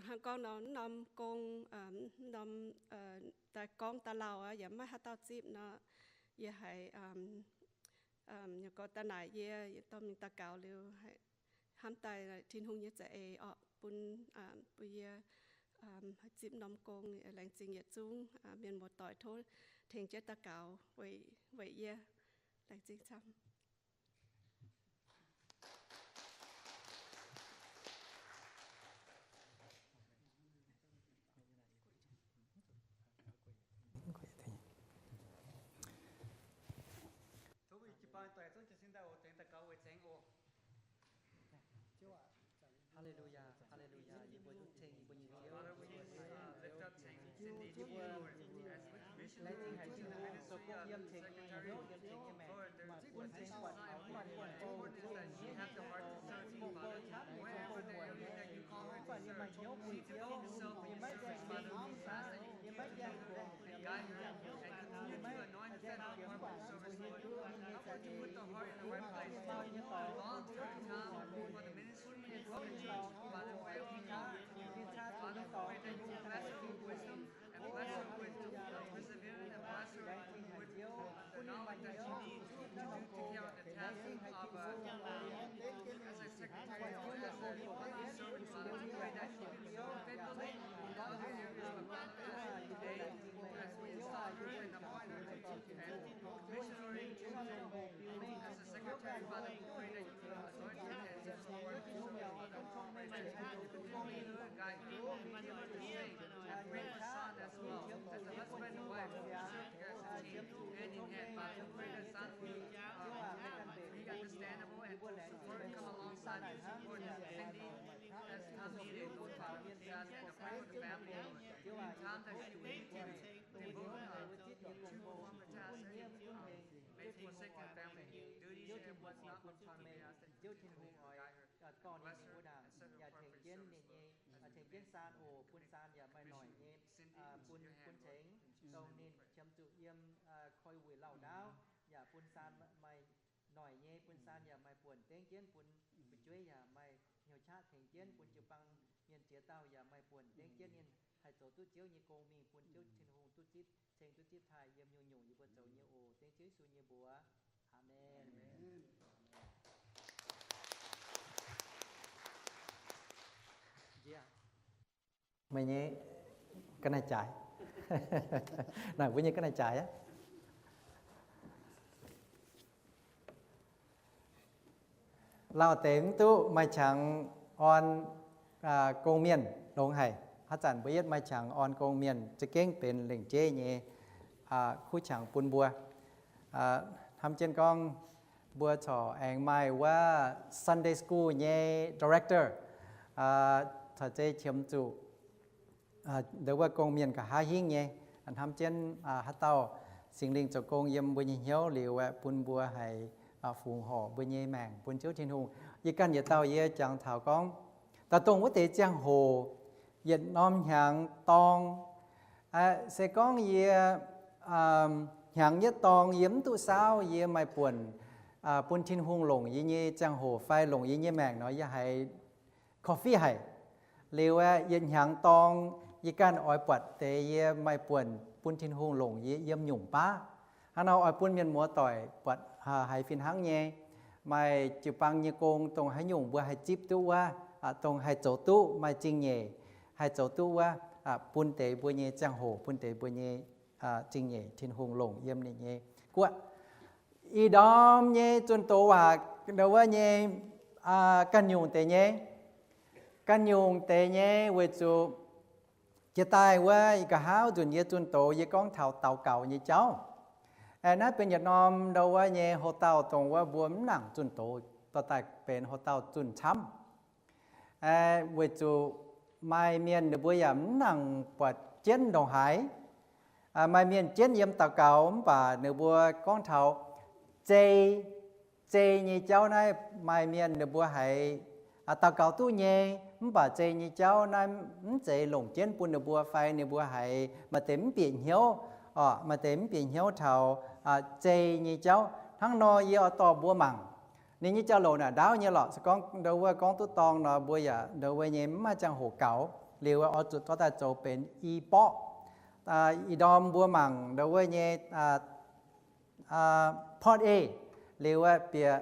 hnangv gorngv norm, norm gong, norm daaih gorngv daaih lauh aqv, yaac maiv haaix dauh zipv nor. Yie haiz nyei gorx daaih naaic yie, yie dorh mingh daux gaux liuz, hnamv daaih Tin-Hungh nyei za'eix orqc, bun, bun yie haih zipv norm gong. Laengz zingh yietc zungv mienh muoz-doic tov tengx jienv daux gaux weic yie. Laengz zingh camv. Hallelujah, hallelujah. Yie mbuo tengx yie mbuo nyei Ziouv, Father, we, uh, lift up Teng Cindy to you, Lord, as missionary and ministry, uh, secretary. Lord, there is this time, Lord, the importance that she has the heart to serve you, Father. Wherever they are, that you call her to serve, she devotes herself to your service, Father. We ask that you continue to guide her and continue to anoint and set her apart for your service, Lord. Help her to put the heart in the right place, Lord. Volunteer time for the ministry and for the church, Father, wherever we go. Father, we pray that you bless her with wisdom and bless her with perseverance and bless her with the knowledge that she needs to do, to carry out the task of, uh, as a secretary, as a public servant, Father. We pray that she can serve faithfully in all her areas, but Father, as today, as we install her and appoint her to, and missionary to, as a secretary, Father, we pray that you will anoint her and set her apart for your service, Father. We pray that you will lead her, guide her, give her the strength, and bring her son as well, as a husband and wife who serve as a team, hand in hand, Father. We pray that son will, uh, be understandable and to support, come alongside and support Cindy as time needed, Lord Father. We ask and pray for the family, Lord. In time that she will need to devote, uh, to perform the task, uh, may forsake her family duties and whatnot, Lord Father. We ask that you continue to guide her and bless her and set her apart for your service, Lord. As we commit, uh, Cindy into your hand, Lord, in Jesus' name we pray. Yaac bun saan maaih noic nyei, bun saan yaac maaih buonc dengv jienv, bun fu'jueiv yaac maaih hnyouv qaqv tengx jienv, bun jiu-baang mienh ziex dauh yaac maaih buonc dengv jienv ninh haih zoux duqv Ziouv nyei gong mingh, bun Ziouv Tin-Hungh duqv zipv, ceng duqv zipv taaih yiem nyungc-nyungc yie mbuo zoux nyei oc. Dengv Ziouv Yesu nyei mbuox. Aamen. Meih nyei ga'naaiv-jaaix. Naaic mbuo nyei ga'naaiv-jaaix aqv. Lauh deix mv duqv maaih qangx orn gong-mienh longx haic. Haaix zanc mbuo yietv maaih qangx orn gong-mienh, za'gengh benx lengc jeiv nyei kuv qangx bun mbuo. Hnamv jienv gorngv mbuo corc aengx maaih wuov Sunday School nyei director, corc zeiz qiemx zuqc ndau wuov gong-mienh nqa'haav hingv nyei. Hnamv jienv haaix dauh Singx Lingh zoux gong yiem mbuo nyei hnyouv liuz aeqv, bun mbuo haiz fungx horc mbuo nyei maengc bun Ziouv Tin-Hungh. Yie ganh yietc dauh yie jangx taux gorngv, daaih dongh wuov deix ziangh hoc yietc norm hnyangx dorng, se gorngv yie hnyangx yietv dorng yie mv duqv saauv, yie maaih buonc bun Tin-Hungh longc yie nyei ziangh hoc fai longc yie nyei maengc nor, yie haiz korv-fiqv haic. Liuz aeqv, yietc hnyangx dorng yie ganh oix buatc deix yie maaih buonc bun Tin-Hungh longc yie yiem nyungc baav. Hnangv nor oix bun mienh muoz-doic buatc haiz fih hnangv nyei. Maaih jiu-baang nyei gong dongh haaix nyungc mbuo haih zipv duqv wuov, dongh haih zoux duqv maaih zingh nyeic, haih zoux duqv wuov, bun deix mbuo nyei ziangh hoc, bun deix mbuo nyei zingh nyeic Tin-Hungh longc yiem ninh nyei guoqv. Ih ndorm nyei zunh doz waac, ndau wuov nyei, ganh nyungc deix nyei, ganh nyungc deix nyei weic zuqc jiex daaih wuov nqa'haav nzunc yie zunh doz yie gorngv taux daux gaux nyei jauv. Naaiv benx yietc norm ndau wuov nyei houx-dauh dongh wuov mbuo mv nangc zunh doz dorh daaih benx houx-dauh zunh camv. Weic zuqc maaih mienh ninh mbuo yaac mv nangc buatc jienv ndongc haaix. Maaih mienh jienv yiem daux gaux mv baac ninh mbuo gorngv taux zei, zei nyei jauv naaiv maaih mienh ninh mbuo haiz daux gaux duqv nyei, mv baac zei nyei jauv naaiv mv zeiz longc jienv bun ninh mbuo fai ninh mbuo haiz maaih deix mv bieqc hnyouv, maaih deix mv bieqc hnyouv taux zei nyei jauv. Hnangv nor yie oix dorh mbuo mangc ninh nyei jauv-louc naaic ndaauv nyei lorqc. Se gorngv ndau wuov gorngv duqv dorng nor mbuo yaac ndau wuov nyei mv maaih ziangh hoc gaux. Liuz oix zuqc dorh daaih zoux benx i borqv. Ih ndorm mbuo mangc ndau wuov nyei part A. Liuz bieqc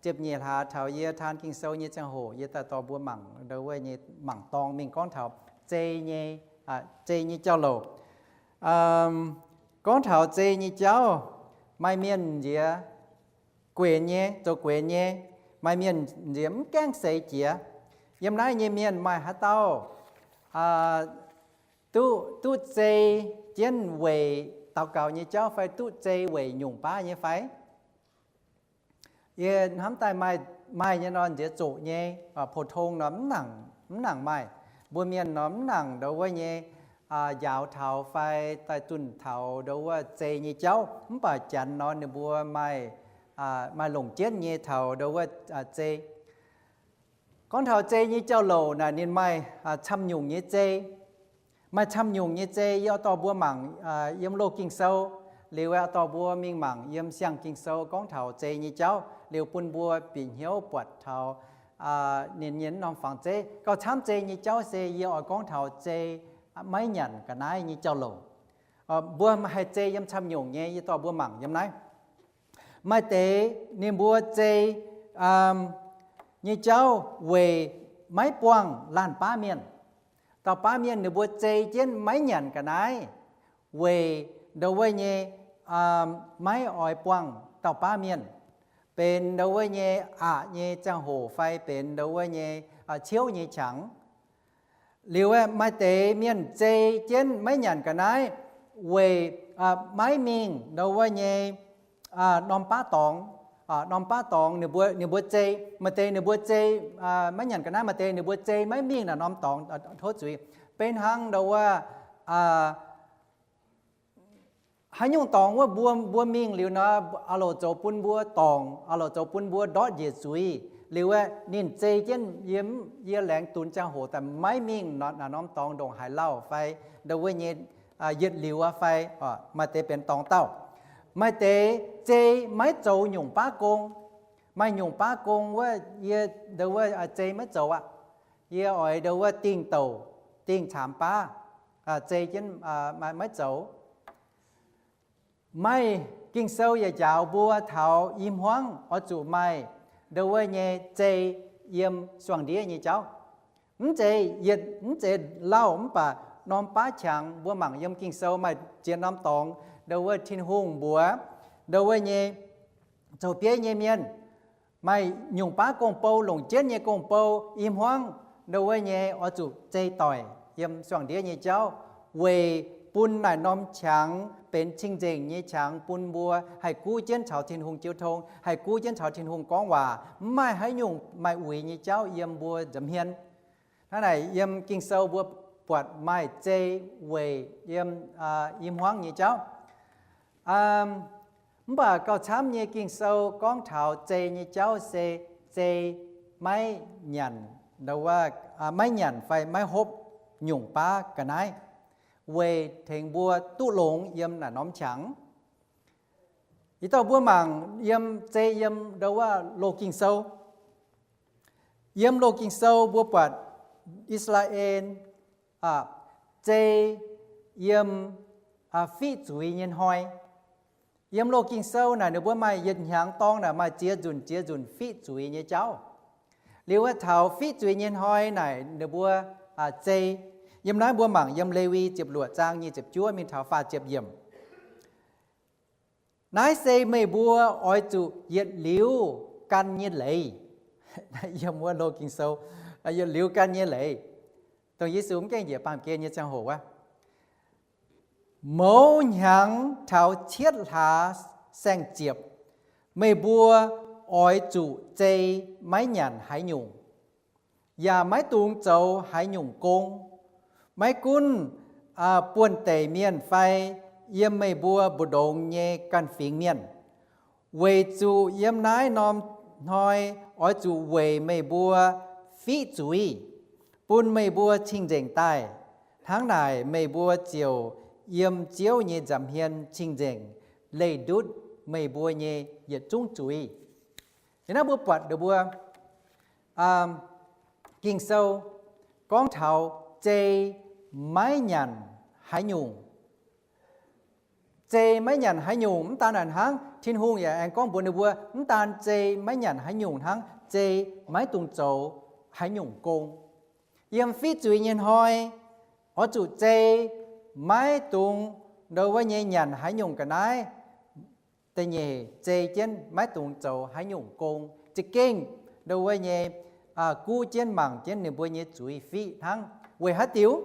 ziepc nyeic hlaax taux yie taan Ging-Sou nyei ziangh hoc yie daaih dorh mbuo mangc ndau wuov nyei mangc dorng mingh gorngv taux zei nyei, zei nyei jauv-louc. Gorngv taux zei nyei jauv, maaih mienh nziex guenx nyei, zoux guenx nyei. Maaih mienh nziex mv gaengh seix jiex. Yiem naaiv nyei mienh maaih haaix dauh duqv, duqv zei jienv weic daux gaux nyei jauv fai duqv zei weic nyungc baav nyei fai? Yie hnamv daaih maaih, maaih nyei nor nziex zoqc nyei, pou-tong nor mv nangc, mv nangc maaih. Mbuo mienh nor mv nangc ndau wuov nyei njaaux taux fai daaih zunh taux ndau wuov zei nyei jauv. Mv baac janx nor ninh mbuo maaih, maaih longc jienv nyei taux ndau wuov zei. Gorngv taux zei nyei jauv-louc naaic ninh maaih camv nyungc nyei zei. Maaih camv nyungc nyei zei yie oix dorh mbuo mangc yiem loz Ging-Sou. Liuz oix dorh mbuo mingh mangc yiem siang Ging-Sou gorngv taux zei nyei jauv liuz bun mbuo bieqc hnyouv buatc taux ninh nyei norm fangx zeiv. Gauh camv zei nyei jauv se yie oix gorngv taux zei maiv nyanc ga'naaiv nyei jauv-louc. Mbuo haih zei yiem camv nyungc nyei, yie dorh mbuo mangc yiem naaiv. Maaih deix ninh mbuo zei nyei jauv weic maiv buangh laanh baav mienh. Dauh baav mienh ninh mbuo zei jienv maiv nyanc ga'naaiv weic ndau wuov nyei maiv oix buangh dauh baav mienh, benx ndau wuov nyei aqc nyei ziangh hoc fai benx ndau wuov nyei ciouv nyei qangx. Liuz maaih deix mienh zei jienv maiv nyanc ga'naaiv weic maiv mingh ndau wuov nyei norm baav dorngx. Norm baav dorngx ninh mbuo, ninh mbuo zei, maaih deix ninh mbuo zei maiv nyanc ga'naaiv, maaih deix ninh mbuo zei maiv mingh naaic norm dorngx, tov zuiz. Beiv hnangv ndau wuov haaix nyungc dorngx wuov mbuo, mbuo mingh liuz nor, aah loc zoux bun mbuo dorngc, aah loc zoux bun mbuo ndortv njiec zuiz. Liuz aeqv, ninh zei jienv yie, yie laengz dunx ziangh hoc daaih maiv mingh naaic norm dorngx ndongc haaix lauh fai ndau wuov nyei yietc liuz aqv fai, maaih deix benx dorngx dauh. Maaih deix zei maiv zoux nyungc baav gong. Maaih nyungc baav gong wuov yie ndau wuov zei maiv zoux aqv. Yie oix ndau wuov dingh douc, dingh caamx baav, zei jienv maiv zoux. Maaih Ging-Sou yaac njaaux mbuo taux i hmuangv oix zuqc maaih ndau wuov nyei zei yiem suangx ndiev nyei jauv. Mv zeiz yietc, mv zeiz lauh mv baac norm baav qangx mbuo mangc yiem Ging-Sou maaih ziex norm dorngx ndau wuov Tin-Hungh mbuox ndau wuov nyei zoux bieiv nyei mienh, maaih nyungc baav gong-bou, longc jienv nyei gong-bou, i hmuangv ndau wuov nyei oix zuqc zei doic yiem suangx ndiev nyei jauv, weic bun naaic norm qangx benx cing-nzengc nyei qangx bun mbuo haih guv jienv caux Tin-Hungh jiu tong, haih guv jienv caux Tin-Hungh gorngv waac, mv maaih haaix nyungc maaih uix nyei jauv yiem mbuo nza'hmien. Hnangv naaic yiem Ging-Sou mbuo buatc maaih zei weic yiem i hmuangv nyei jauv. Mv baac gauh camv nyei Ging-Sou gorngv taux zei nyei jauv se zei maiv nyanc, ndau wuov, maiv nyanc fai maiv hopv nyungc baav ga'naaiv, weic tengx mbuo duqv longx yiem naaic norm qangx. Ih dauh mbuo mangc yiem zei yiem ndau wuov loz Ging-Sou. Yiem loz Ging-Sou mbuo buatc I^saa^laa^en zei yiem fiqv zuiz nyei hnoi. Yiem loz Ging-Sou naaic ninh mbuo maaih yietc hnyangx dorngx naaic maaih ziex nzunc ziex nzunc fiqv zuiz nyei jauv. Liuz aeqv, taux fiqv zuiz nyei hnoi naaic ninh mbuo zei. Yiem naaiv mbuo mangc yiem Lewi ziepc luoqc zaang nyic ziepc juov mingh taux faah ziepc yiemc. Naaiv se meih mbuo oix zuqc yietc liuz gan nyei leiz. Yiem wuov loz Ging-Sou, yietc liuz gan nyei leiz, dongh Yesu mv gaengh njiec baamh gen nyei ziangh hoc wuov. Mouz hnyangx taux cietv hlaax saeng-ziepc, meih mbuo oix zuqc zei maiv nyanc haaix nyungc, yaac maiv dungx zoux haaix nyungc gong, maiv gunv buonv-deic mienh fai yiem meih mbuo mbu'ndongx nyei ganh fingx mienh. Weic zuqc yiem naaiv norm hnoi oix zuqc weic meih mbuo fiqv zuiz, bun meih mbuo cing-nzengc daaih. Hnangv naaic meih mbuo ziouc yiem Ziouv nyei nza'hmien cing-nzengc, leih ndutv meih mbuo nyei yietc zungv zuiz. Ih naaiv mbuo buatc ninh mbuo Ging-Sou gorngv taux zei maiv nyanc haaix nyungc. Zei maiv nyanc haaix nyungc, mv daan naaic hnangv, Tin-Hungh yaac aengx gorngv mbuox ninh mbuo, mv daan zei maiv nyanc haaix nyungc hnangv, zei maiv dungx zoux haaix nyungc gong. Yiem fiqv zuiz nyei hnoi, oix zuqc zei maiv dungx ndo wuov nyei nyanc haaix nyungc ga'naaiv. Da'nyeic, zei jienv maiv dungx zoux haaix nyungc gong, za'gengh ndo wuov nyei guv jienv mangc jienv ninh mbuo nyei zuiz fiqv hnangv. Weic haaix diuc?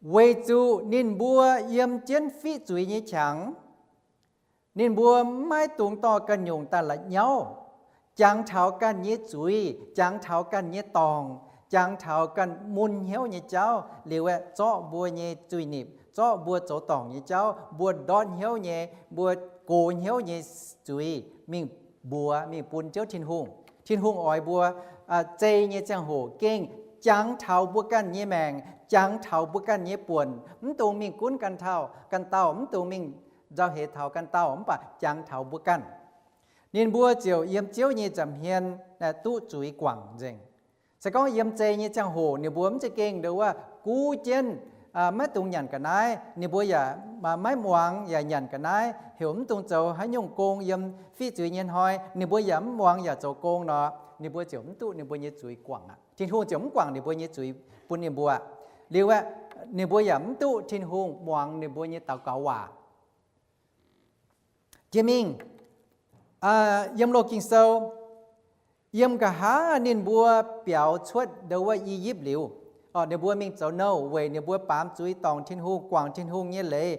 Weic zuqc ninh mbuo yiem jienv fiqv zuiz nyei qangx, ninh mbuo maiv dungx dorh ganh nyungc daaih la'nyauv, jangx taux ganh nyei zuiz, jangx taux ganh nyei dorngc, jangx taux ganh mun hnyouv nyei jauv, liuz aeqv, zorqv mbuo nyei zuiz-nipc, zorqv mbuo zoux dorngc nyei jauv, mbuo ndortv hnyouv nyei, mbuo gox hnyouv nyei zuiz mingh mbuox, mingh bun Ziouv Tin-Hungh. Tin-Hungh oix mbuo zei nyei ziangh hoc gengh jangx taux mbuo ganh nyei maengc, jangx taux mbuo ganh nyei buonc, mv dungx mingh gunv ganh dauh, ganh dauh, mv dungx mingh nzauh heix taux ganh dauh, mv baac jangx taux mbuo ganh. Ninh mbuo ziouc yiem Ziouv nyei nza'hmien duqv zuiz guangc nzengc. Se gorngv yiem zei nyei ziangh hoc ninh mbuo mv za'gengh ndo wuov guv jienv maiv dungx nyanc ga'naaiv, ninh mbuo yaac maiv muangx yaac nyanc ga'naaiv, heuc mv dungx zoux haaix nyungc gong yiem fiqv zuiz nyei hnoi, ninh mbuo yaac mv muangx yaac zoux gong nor, ninh mbuo ziouc mv duqv ninh mbuo nyei zuiz guangc aqv. Tin-Hungh ziouc mv guangc ninh mbuo nyei zuiz bun ninh mbuo. Liuz aeqv, ninh mbuo yaac mv duqv Tin-Hungh muangx ninh mbuo nyei daux gaux waac. Jiex mingh, yiem loz Ging-Sou, yiem nqa'haav ninh mbuo biaux cuotv ndo wuov I^yipv liuz, ninh mbuo mingh zoux nouh weic ninh mbuo baamz zuiz dorngc Tin-Hungh, guangc Tin-Hungh nyei leiz,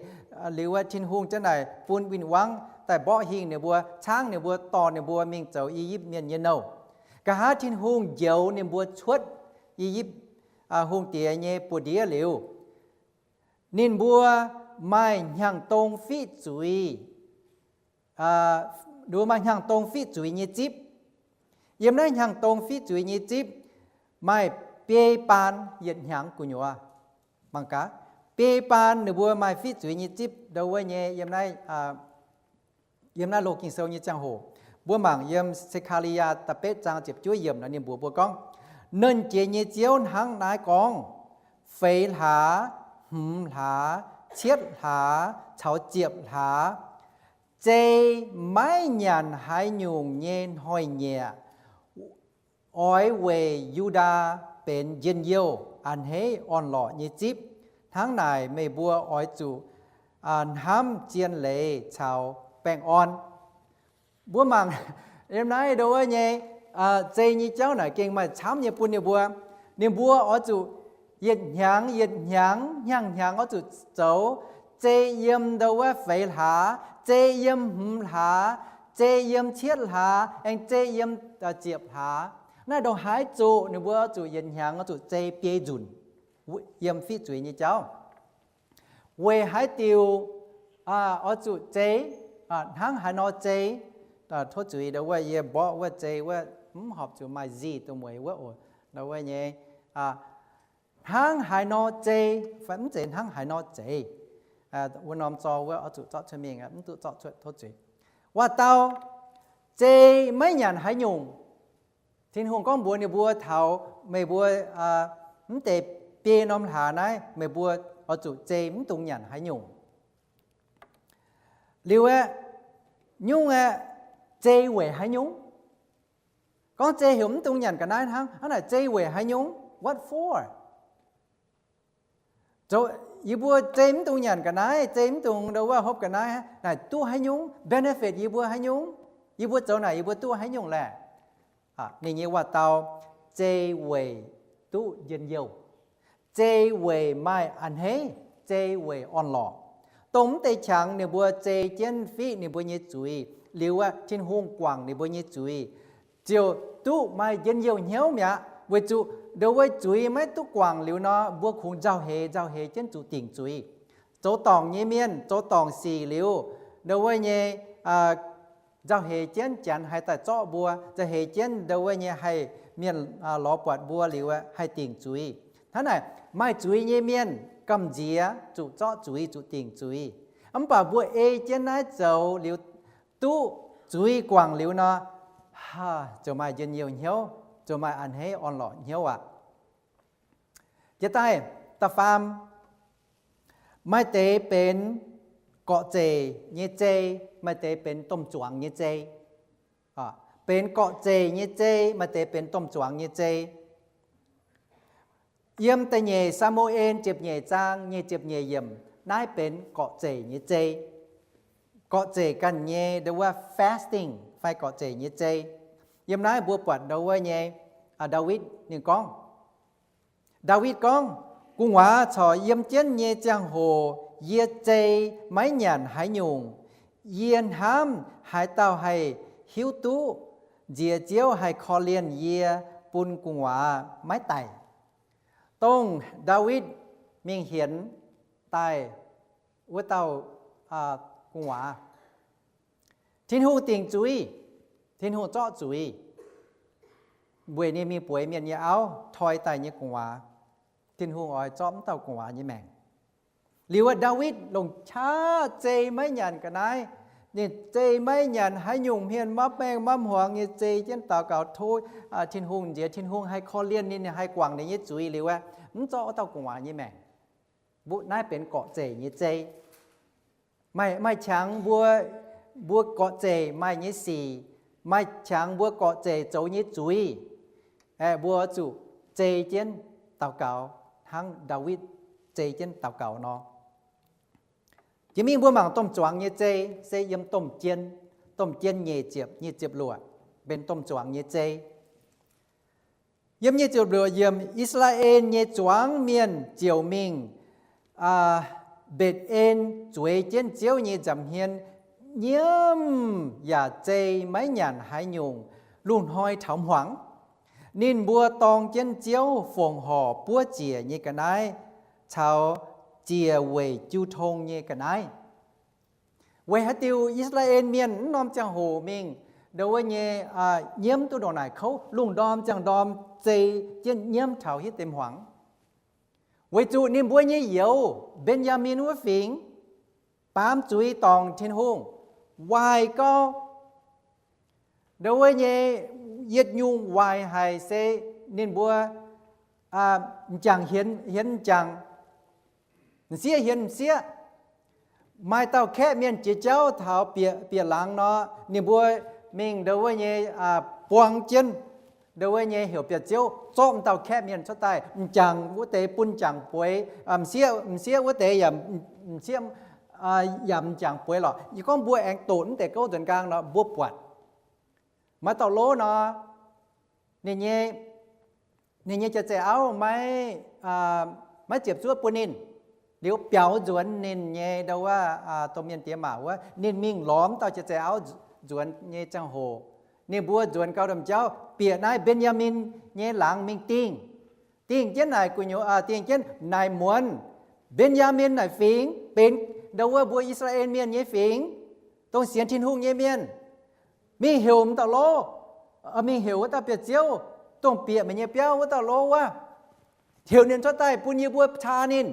liuz aeqv, Tin-Hungh ziouc naaic bun win-wangv daaih mborqv hingh ninh mbuo, caangv ninh mbuo, dorh ninh mbuo mingh zoux I^yipv Mienh nyei nouh. Nqa'haav Tin-Hungh njoux ninh mbuo cuotv I^yipv hungh diex nyei buoz-ndiev liuz, ninh mbuo maaih hnyangx-dong fiqv zuiz. Ninh mbuo maaih hnyangx-dong fiqv zuiz nyei zipv. Yiem naaiv hnyangx-dong fiqv zuiz nyei zipv maaih biei baan yietc hnyangx gu'nyuoz. Mangc gaax, biei baan ninh mbuo maaih fiqv zuiz nyei zipv ndo wuov nyei yiem naaiv, yiem naaiv loz Ging-Sou nyei ziangh hoc. Mbuo mangc yiem Se^kaa^li^yaa da'betv zaang ziepc juov yiemc nor ninh mbuox mbuo gorngv, Nernh Jiex nyei Ziouv hnangv naaiv gorngv, feix hlaax, hmz hlaax, cietv hlaax caux ziepc hlaax, zei maiv nyanc haaix nyungc nyei hnoi-nyieqc, oix weic Yu^ndaa benx njien-youh a'hneiv orn-lorqc nyei zipv. Hnangv naaic meih mbuo oix zuqc hnamv zien leiz caux baengh orn. Mbuo mangc yiem naaiv ndo wuov nyei zei nyei jauv naaic gengh maaih camv nyei bun ninh mbuo. Ninh mbuo oix zuqc yietc hnyangx yietc hnyangx hnyangx hnyangx oix zuqc zoux. Zei yiem ndo wuov feix hlaax, zei yiem hmz hlaax, zei yiem cietv hlaax, aengx zei yiem ziepc hlaax. Naaiv ndongc haaix zuqc ninh mbuo oix zuqc yietc hnyangx oix zuqc zei biei nzunc yiem fiqv zuiz nyei jauv. Weic haaix diuc oix zuqc zei, hnangv haaix nor zei? Tov zuiz ndo wuov yie mborqv wuov zei wuov mv horpc zuqc maaih nzih duqv mueiz wuov oc. Ndo wuov nyei, hnangv haaix nor zei, fai mv zeiz hnangv haaix nor zeiz. Wuov norm zor wuov oix zuqc zorqv cuotv mingh, mv duqv zorqv cuotv, tov zuiz. Waac dau, zei maiv nyanc haaix nyungc. Tin-Hungh gorngv mbuox ninh mbuo taux meih mbuo mv deix biei norm hlaax naaiv meih mbuo oix zuqc zei mv dungx nyanc haaix nyungc. Liuz aeqv, nyungc aeqv, zei weic haaix nyungc? Gorngv zei heuc mv dungx nyanc ga'naaiv hnangv. Hnangv naaic zei weic haaix nyungc? What for? Zoux, yie mbuo zei mv dungx nyanc ga'naaiv, zei mv dungx ndo wuov hopv ga'naaiv, naaic duqv haaix nyungc? Benefit yie mbuo haaix nyungc? Yie mbuo zoux naaic yie mbuo duqv haaix nyungc laeh? Ninh nyei waac-dau, zei weic duqv njien-youh, zei weic maaih a'hneiv, zei weic orn-lorqc. Dongh mv deix qangx ninh mbuo zei jienv fiqv ninh mbuo nyei zuiz liuz, Tin-Hungh guangc ninh mbuo nyei zuiz, ziouc duqv maaih njien-youh hnyouv mi'aqv. Weic zuqc ndo wuov zuiz maiv duqv guangc liuz nor, mbuo kungx nzauh heix nzauh heix jienv zuqc dingc zuiz. Zoux dorngc nyei mienh zoux dorngc sic liuz, ndo wuov nyei nzauh heix jienv Janx haih daaih zorqv mbuo, nzauh heix jienv ndo wuov nyei haih mienh lorz buatc mbuo liuz haih dingc zuiz. Hnangv naaic maaih zuiz nyei mienh gamh nziex zuqc zorqv zuiz, zuqc dingc zuiz. Mv baac mbuo ei jienv naaiv zoux liuz, duqv zuiz guangc liuz nor, ziouc maaih njien-youh hnyouv, ziouc maaih a'hneiv orn-lorqc hnyouv aqv. Jiex daaih, da'faam, maaih deix benx gorqv-zeic nyei zei, maaih deix benx domh zuangx nyei zei. Benx gorqv-zeic nyei zei, maaih deix benx domh zuangx nyei zei. Yiem da'nyeic Saa^mu^en ziepc nyeic zaang nyei ziepc nyeic yiemc, naaiv benx gorqv-zeic nyei zei. Gorqv-zeic ganh nyei ndo wuov fasting fai gorqv-zeic nyei zei. Yiem naaiv mbuo buatc ndo wuov nyei Ndaawitv ninh gorngv, Ndaawitv gorngv, Gu'nguaaz corc yiem jienv nyei ziangh hoc yie zei maiv nyanc haaix nyungc. Yie hnamv haaix dauh haih hiuv duqv nziex Ziouv haih korv-lienh yie bun gu'nguaaz maiv daic. Dongh Ndaawitv mingh hienx daaih wuov dauh gu'nguaaz, Tin-Hungh dingc zuiz, Tin-Hungh zorqv zuiz weic ninh mingh bueix mienh nyei auv toi daaih nyei gu'nguaaz. Tin-Hungh oix zorqv wuov dauh gu'nguaaz nyei maengc. Liuz Ndaawitv longc qaqv zei maiv nyanc ga'naaiv. Ninh zei maiv nyanc haaix nyungc hmien, mapv maengh mapv hmuangx nyei zei jienv daux gaux tov Tin-Hungh nziex Tin-Hungh haih korv-lienh ninh, haih guangc ninh nyei zuiz liuz, mv zorqv wuov dauh gu'nguaaz nyei maengc. Mbuo naaiv benx gorqv-zeic nyei zei. Maaih, maaih qangx mbuo, mbuo gorqv-zeic maaih nyei sic, maaih qangx mbuo gorqv-zeic zoux nyei zuiz, mbuo zuqc zei jienv daux gaux hnangv Ndaawitv zei jienv daux gaux nor. Jiex mingh mbuo mangc domh zuangx nyei zei se yiem Domh Jien, Domh Jien nyeic ziepc, nyeic ziepc luoqc, benx domh zuangx nyei zei. Yiem nyeic ziepc luoqc yiemc, I^saa^laa^en nyei zuangx mienh ziouc mingh Mbetc^en zueiz jienv Ziouv nyei nza'hmien nyiemv yaac zei maiv nyanc haaix nyungc. Lungh hnoi taux hmuangx, ninh mbuo dorng jienv Ziouv fongc horc buov ziec nyei ga'naaiv caux ziec weic jiu tong nyei ga'naaiv. Weic haaix diuc I^saa^laa^en Mienh mv norm ziangh hoc mingh ndo wuov nyei nyiemv duqv ndongc naaic kouv, lungh ndorm ziangh ndorm zei jienv nyiemv taux hitv deix hmuangx? Weic zuqc ninh mbuo nyei youz, Mben^yaa^min wuov fingx, baamz zuiz dorngc Tin-Hungh, waaic gau. Ndo wuov nyei yietc nyungc waaic haic se ninh mbuo m'jangc hienx, hienx m'jangc, m'sieqv hienx m'sieqv. Maaih dauh kaeqv mienh jiex jauv taux bieqc, bieqc laangz nor, ninh mbuo mingh ndo wuov nyei buang jienv ndo wuov nyei heuc biauv-ziouv zorqv m'dauh kaeqv mienh cuotv daaih. M'jangc wuov deix bun m'jangc bueix, m'sieqv, m'sieqv wuov deix yaac, m'sieqv yaac m'jangc bueix lorqc. Yie gorngv mbuo aengx doqc mv deix gouv nzuonx nqaang nor mbuo buatc. Maaih dauh lov nor, ninh nyei, ninh nyei jaav-zei auv maiv, maiv ziepc zuoqv bun ninh. Liuz biaux nzuonx ninh nyei ndo wuov domh mienh diex maac wuov, ninh mingh lorz m'dauh jaav-zei auv nzuonx nyei ziangh hoc, ninh mbuo nzuonx gau domh jauv bieqc naaiv Mben^yaa^min nyei laangz mingh dingh. Dingh jienv naaic gu'nyuoz, dingh jienv naaic muonz, Mben^yaa^min naaic fingx benx ndo wuov mbuo I^saa^laa^en Mienh nyei fingx, dongh sienx Tin-Hungh nyei mienh. Mingh heuc m'dauh lov, mingh heuc wuov dauh biauv-ziouv, dongh bieqc meih nyei biauv wuov dauh lov wuov, heuc ninh cuotv daaih bun yie mbuo caa ninh.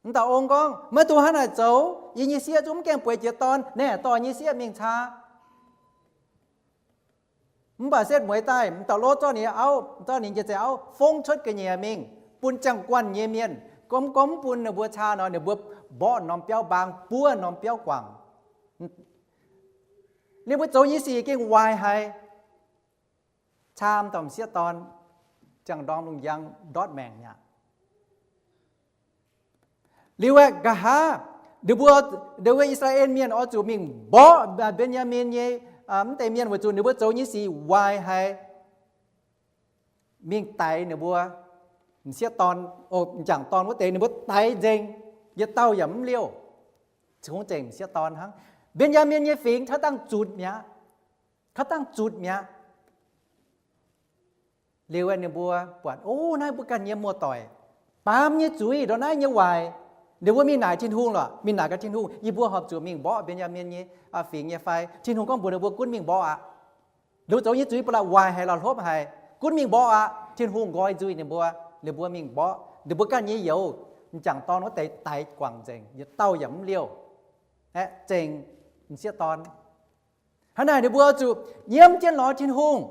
M'dauh ong gorngv, Maiv dungx hnangv naaic zoux. Yie nyei sieqv zungv mv gaengh bueix jiex dorn. Naaiv dorh nyei sieqv mingh caa. Mv baac setv mueiz daaih, m'dauh lov zorqv ninh auv, zorqv ninh jaav-zei auv fongv cuotv ga'nyiec mingh bun ziangh guanh nyei mienh. Gorngv, gorngv mv bun ninh mbuo caa nor, ninh mbuo mborqv norm biauv mbaang, buov norm biauv guangc. Ninh mbuo zoux nyei sic gengh waaic haic. caam dauh m'sieqv dorn, ziangh ndorm lungh njang ndortv maengc mi'aqv. Liuz aeqv, nqa'haav ninh mbuo, ndo wuov I^saa^laa^en Mienh oix zuqc mingh mborqv Mben^yaa^min nyei mv deix mienh weic zuqc ninh mbuo zoux nyei sic waaic haic, mingh daix ninh mbuo m'sieqv dorn, m'jangc dorn wuov deix, ninh mbuo daix nzengc, yietc dauh yaac mv liouh, cingx zengc m'sieqv dorn hnangv. Mben^yaa^min nyei fingx kaav dangh zutc mi'aqv, kaav dangh zutc mi'aqv. Liuz aeqv, ninh mbuo buatc, o, naaiv mbuo ganh nyei muoz-doic baamz nyei zuiz ndongc naaiv nyei waaic. Ninh mbuo mingh naaic Tin-Hungh lorqc, mingh naaic gaax Tin-Hungh, yie mbuo horpc zuqc mingh mborqv Mben^yaa^min nyei fingx nyei fai? Tin-Hungh gorngv mbuox ninh mbuo gunv mingh mborqv aqv. Ninh mbuo zoux nyei zuiz ba'laqc waaic haic, la'hlopv haic, gunv mingh mborqv aqv. Tin-Hungh nqoi nzuih ninh mbuo, ninh mbuo mingh mborqv. Ninh mbuo ganh nyei youz, m'jangc dorn wuov deix daix guangc nzengc, yietc dauh yaac mv liouh, aeqv, zengc m'sieqv dorn. Hnangv naaic ninh mbuo zuqc nyiemv jienv lorz Tin-Hungh,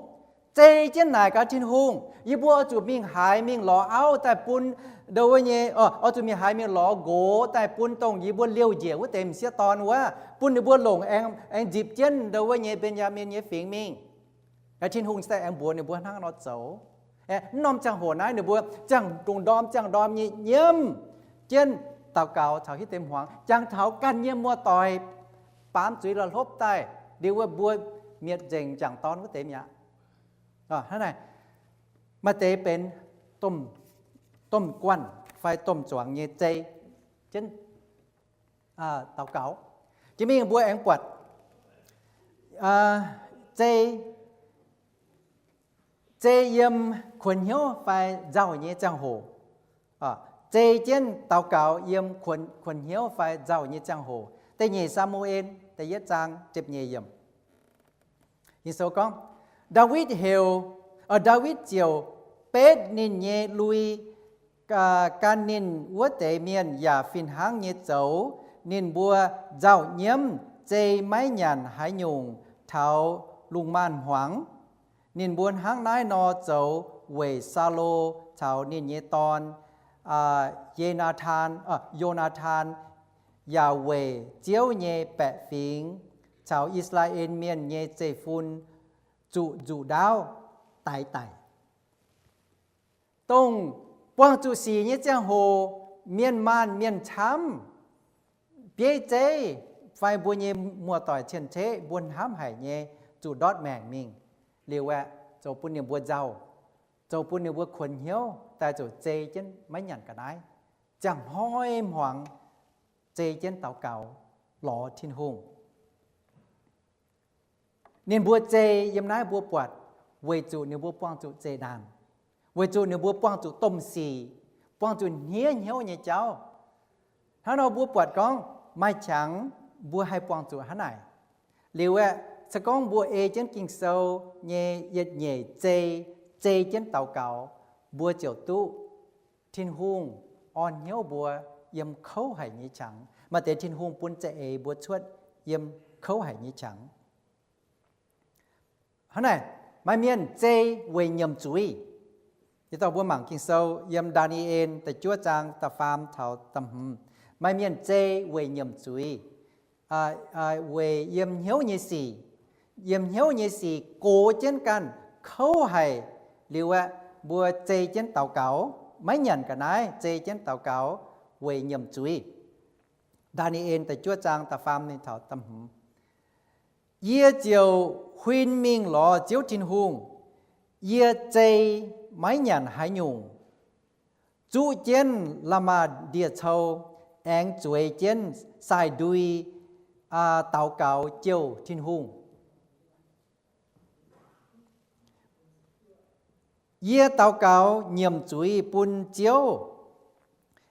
zei jienv naaic gaax Tin-Hungh, yie mbuo oix zuqc mingh haaix mingh lorz auv daaih bun ndo wuov nyei, oix zuqc mingh haaix mingh lorz nqox daaih bun dongh yie mbuo liouh njiec wuov deix m'sieqv dorn wuov, bun ninh mbuo longc aengx, aengx nzipc jienv ndo wuov nyei Mben^yaa^min nyei fingx mingh. Tin-Hungh se aengx mbuox ninh mbuo hnangv nor zoux. Mv norm ziangh hoc naaiv ninh mbuo ziangh ndorm ziangh ndorm nyei nyiemv jienv daux gaux caux hitv deix hmuangx, jangx taux ganh nyei muoz-doic baamz zuiz la'hlopv daaih, liuz wuov mbuo mietc nzengc m'jangc dorn wuov deix mi'aqv. Hnangv naaic, maaih deix benx domh guanh fai domh zuangx nyei zei jienv daux gaux. Jiex mingh mbuo aengx buatc zei, zei yiem kuonx hnyouv fai nzauh nyei ziangh hoc, zei jienv daux gaux yiem kuonx hnyouv fai nzauh nyei ziangh hoc. Da'nyeic Saa^mu^en da'yietv zaang ziepc nyeic yiemc. Ging-Sou gorngv, Ndaawitv heuc, Ndaawitv ziouc betv ninh nyei lui gan ninh wuov deix mienh yaac fih hnangv nyei zoux. Ninh mbuo nzauh nyiemv, zei maiv nyanc haaix nyungc taux lungh maanz-hmuangx. Ninh mbuo hnangv naaiv nor zoux weic Saulo caux ninh nyei dorn, Ye^naa^tan, Yo^naa^tan, yaac weic Ziouv nyei baeqc fingx caux I^saa^laa^en Mienh nyei zeiv-fun zuqc nzuqc ndaauv daix daic. Dongh buangh zuqc sic nyei ziangh hoc, mienh maanh mienh camv, bieiv zeiv fai mbuo nyei muoz-doic cien-ceqv mbuo hnamv haic nyei zuqc ndortv maengc mingh. Liuz aeqv, zoux bun ninh mbuo nzauh, zoux bun ninh mbuo kuonx hnyouv daaih ziouc zei jienv maiv nyanc ga'naaiv, ziangh hnoi hmuangx zei jienv daux gaux lorz Tin-Hungh. Ninh mbuo zei yiem naaiv mbuo buatc weic zuqc ninh mbuo buangh zuqc zeqc naanc, weic zuqc ninh mbuo buangh zuqc domh sic, buangh zuqc hniev hnyouv nyei jauv. Hnangv nor mbuo buatc gorngv maaih qangx mbuo haih buangh zuqc hnangv naaic. Liuz aeqv, se gorngv mbuo ei jienv Ging-Sou nyei yietc nyeic zei, zei jienv daux gaux, mbuo ziouc duqv Tin-Hungh orn hnyouv mbuo yiem kouv haic nyei qangx. Maaih deix Tin-Hungh bun za'eix mbuo cuotv yiem kouv haic nyei qangx. Hnangv naaic, maaih mienh zei weic nyiemc zuiz. Ih dauh mbuo mangc Ging-Sou yiem Ndaa^ni^en da'juov zaang da'faam taux da'hmz. Maaih mienh zei weic nyiemc zuiz, weic yiem hnyouv nyei sic, yiem hnyouv nyei sic gox jienv ganh kouv haic. Liuz aeqv, mbuo zei jienv daux gaux, maiv nyanc ga'naaiv, zei jienv daux gaux weic nyiemc zuiz. Ndaa^ni^en da'juov zaang da'faam mingh taux da'hmz. Yie ziouc huin mingh lorz Ziouv Tin-Hungh. Yie zei maiv nyanc haaix nyungc, zuqv jienv la'maah ndie-cou, aengx zueiz jienv sai-ndui daux gaux jouh Tin-Hungh. Yie daux gaux nyiemc zuiz bun Ziouv,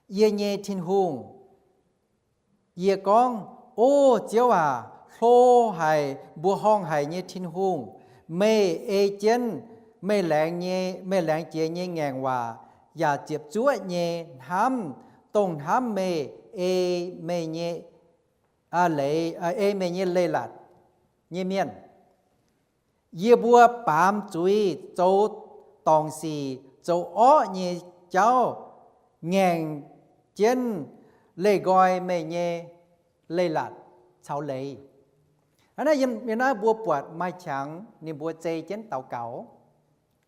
yie nyei Tin-Hungh. Yie gorngv, O Ziouv aac, hlo haic, mbuoqc horngh haic nyei Tin-Hungh, meih ei jienv meih laengz nyei, meih laengz jiex nyei ngaengc waac yaac ziepc zuoqv nyei hnamv, dongh hnamv meih, ei meih nyei, leiz, ei meih nyei leiz-latc nyei mienh. Yie mbuo baamz zuiz, zoux dorngc sic, zoux orqv nyei jauv, ngaengc jienv leih nqoi meih nyei leiz-latc caux leiz. Hnangv naaiv yiem, yiem naaiv mbuo buatc maaih qangx ninh mbuo zei jienv daux gaux.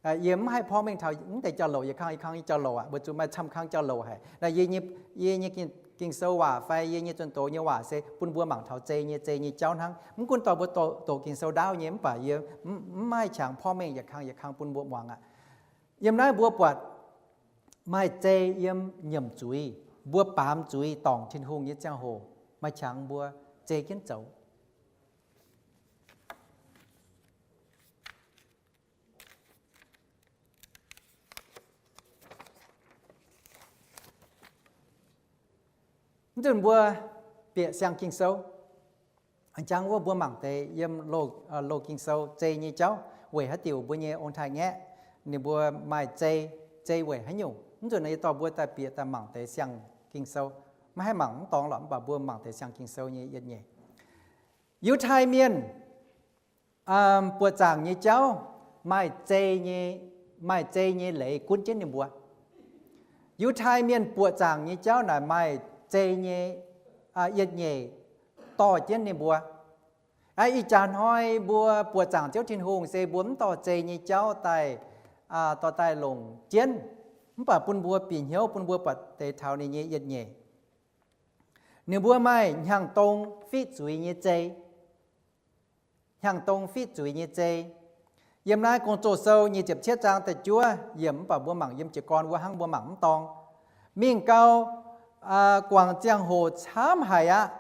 Yie mv haih porv mengh taux mv deix jauv-louc, yietc kang yietc kang nyei jauv-louc aqv. Mbuo zuqc maaih camv kang jauv-louc haic. Naaiv yie nyei, yie nyei Ging-Sou waac fai yie nyei zunh doz nyei waac se bun mbuo mangc taux zei nyei, zei nyei jauv hnangv. Mv gunv dorh mbuo doqc Ging-Sou ndaauv nyei, mv baac yie mv maaih qangx porv mengh yietc kang yietc kang bun mbuo muangx aqv. Yiem naaiv mbuo buatc maaih zei yiem nyiemc zuiz, mbuo baamz zuiz dorngc Tin-Hungh nyei ziangh hoc, maaih qangx mbuo zei jienv zoux. Mv nzunc mbuo bieqc siang-Ging-Sou, jangx wuov mbuo mangc deix yiem loz-Ging-Sou zei nyei jauv, weic haaix diuc mbuo nyei ong-taaix-ngaeqv ninh mbuo maaih zei, zei weic haaix nyungc. Mv nzunc yie dorh mbuo daaih bieqc daaih mangc deix siang-Ging-Sou. Maiv haih mangc mv dorngx lorqc, mv baac mbuo mangc deix siang-Ging-Sou nyei yietc nyeic. Yiutai Mienh buoqc zaangc nyei jauv maaih zei nyei, maaih zei nyei leiz gunv jienv ninh mbuo. Yiutai Mienh buoqc zaangc nyei jauv naaic maaih zei nyei, yietc nyeic dorh jienv ninh mbuo. Ih jaax hnoi mbuo buoqc zaangc Ziouv Tin-Hungh se mbuo mv dorh zei nyei jauv daaih, dorh daaih longc jienv. Mv baac bun mbuo bieqc hnyouv, bun mbuo buatc deix taux ninh nyei yietc nyeic. Ninh mbuo maaih hnyangx-dong fitv zuiz nyei zei. Hnyangx-dong fitv zuiz nyei zei. Yiem naaiv Gong-Zoh Sou nyic ziepc cietv zaang da'juov yiemc, mv baac mbuo mangc yiem jiez gorn wuov hnangv, mbuo mangc mv dorngx. Mingh gau, guangc ziangh hoc camv haic aqv.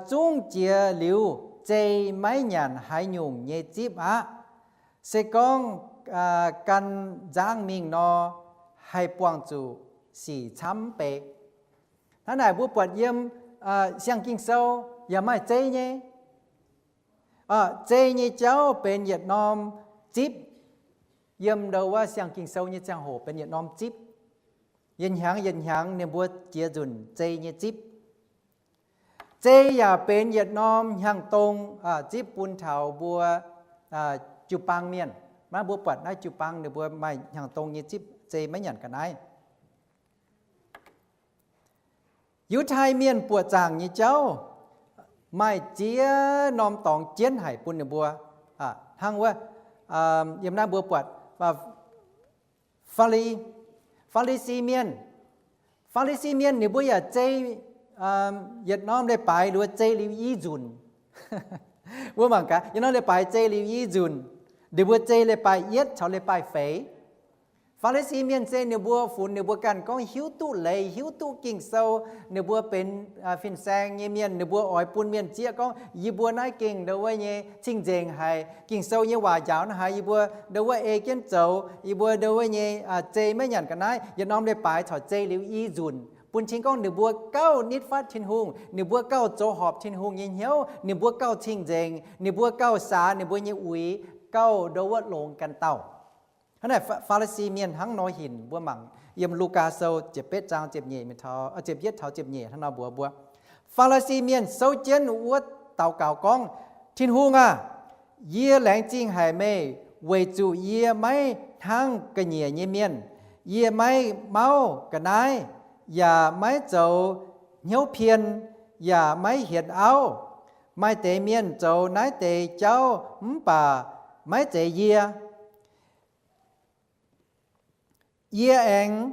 Zungv jiex liuz zei maiv nyanc haaix nyungc nyei zipv aqv. Se gorngv gan nzangv mingh nor, haih buangh zuqc sic camv mv bei. Hnangv naaic mbuo buatc yiem siang-Ging-Sou yaac maaih zei nyei. Zei nyei jauv benx yietc norm zipv. Yiem ndo wuov siang-Ging-Sou nyei ziangh hoc benx yietc norm zipv. Yietc hnyangx yietc hnyangx ninh mbuo jiex nzunc zei nyei zipv. Zei yaac benx yietc norm hnyangx-dong zipv bun taux mbuo jiu-baang mienh. Naaiv mbuo buatc naaiv jiu-baang ninh mbuo maaih hnyangx-dong nyei zipv, zei maiv nyanc ga'naaiv. Yiutai Mienh buoqc zaangc nyei jauv maaih ziex norm dorngx jienv haic bun ninh mbuo. Hnangv wuov, yiem naaiv mbuo buatc Faa^li, Faa^li^si Mienh. Faa^li^si Mienh ninh mbuo yaac zei yietc norm leiz-baaix ninh mbuo zei liuz i nzunc. Mbuo mangc gaax, yietc norm leiz-baaix zei liuz i nzunc. Ninh mbuo zei leiz-baaix yietv caux leiz-baaix feix. Faa^li^si Mienh se ninh mbuo funx ninh mbuo ganh gorngv hiuv duqv leiz, hiuv duqv Ging-Sou, ninh mbuo benx fin-saeng nyei mienh, ninh mbuo oix bun mienh zieqv gorngv, yie mbuo naaiv gengh ndo wuov nyei cing-nzengc haic, Ging-Sou nyei waac njaaux naaiv haic, yie mbuo ndo wuov ei jienv zoux, yie mbuo ndo wuov nyei zei maiv nyanc ga'naaiv. Yietc norm leiz-baaix corc zei liuz i nzunc, bun cing gorngv ninh mbuo gauh nitv fatv Tin-Hungh, ninh mbuo gauh zoux horpc Tin-Hungh nyei hnyouv, ninh mbuo gauh cing-nzengc, ninh mbuo gauh saax ninh mbuo nyei uix, gauh ndo wuov longx ganh dauh. Hnangv naaic Faa^li^si Mienh hnangv nor hinc. Mbuo mangc yiem Lugaa Sou ziepc betv zaang ziepc nyeic, ziepc yietv taux ziepc nyeic hnangv nor mbuox mbuo, Faa^li^si Mienh souv jienv wuov daux gaux gorngv, Tin-Hungh aah! Yie laengz zingh haic meih weic zuqc yie maiv hnangv ga'nyiec nyei mienh. Yie maiv mauv ga'naaiv, yaac maiv zoux hnyouv pien, yaac maiv hienx auv. Maaih deix mienh zoux naaiv deix jauv mv baac maiv zeiz yie. Yie aengx,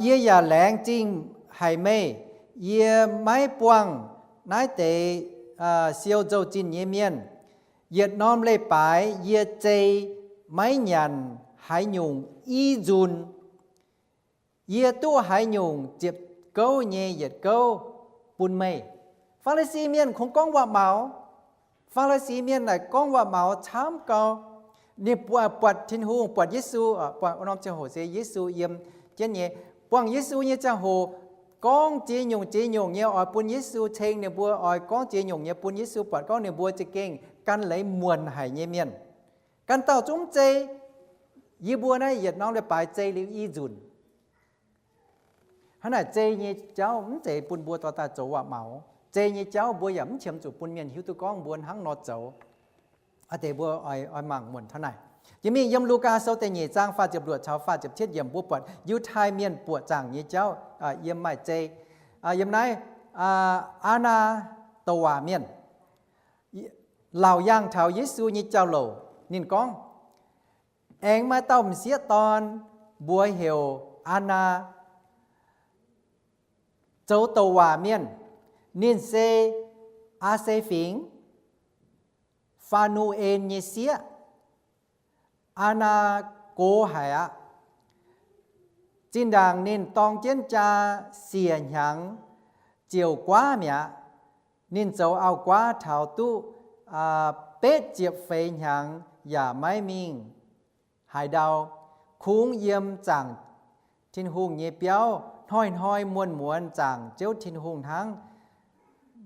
yie yaac laengz zingh haic meih. Yie maiv buangh naaiv deix siou nzou-zinh nyei mienh. Yietc norm leiz-baaix yie zei maiv nyanc haaix nyungc i nzunc. Yie duqv haaix nyungc ziepc gouv nyei yietc gouv bun meih. Faa^li^si Mienh kungx gorngv waac-maux. Faa^li^si Mienh naaic gorngv waac-maux camv gau. Ninh buatc Tin-Hungh, buatc Yesu, buatc wuov norm ziangh hoc se Yesu yiem jienv nyei, buangh Yesu nyei ziangh hoc, gorngv ziex nyungc ziex nyungc nyei oix bun Yesu ceng ninh mbuo, oix gorngv ziex nyungc nyei bun Yesu buatc gorngv ninh mbuo za'gengh gan leiz muonc haic nyei mienh. Ganh dauh zungv mv zei. Yie mbuo naaiv yietc norm leiz-baaix zei liuz i nzunc. Hnangv naaic zei nyei jauv mv zeiz bun mbuo dorh daaih zoux waac-maux. Zei nyei jauv mbuo yaac mv qiemx zuqc bun mienh hiuv duqv gorngv mbuo hnangv nor zoux. Aa deix mbuo oix mangc muonc taux naaic. Jiex mingh yiem Lugaa Sou da'nyeic zaang faah ziepc luoqc caux faah ziepc cietv yiemc mbuo buatc Yiutai Mienh buoqc zaangc nyei jauv yiem maaih zei. Yiem naaiv Aa^naa^do^waac Mienh laauc yangh taux Yesu nyei jauv-louc. Ninh gorngv, Aengx maaih dauh m'sieqv dorn, mbuox heuc Aa^naa, zoux douc waac mienh. Ninh se Aa^se Fingx, Faa^nu^en nyei sieqv. Aa^naa gox haic aqv. Zinh ndaangc ninh dorng jienv jaa siec hnyangx ziouc guaav mi'aqv. Ninh zoux auv-guaav taux duqv betv ziepc feix hnyangx yaac maiv mingh haaix ndau. Kungx yiem zaangc Tin-Hungh nyei biauv hnoi-hnoi muonz-muonz zaangc Ziouv Tin-Hungh hnangv.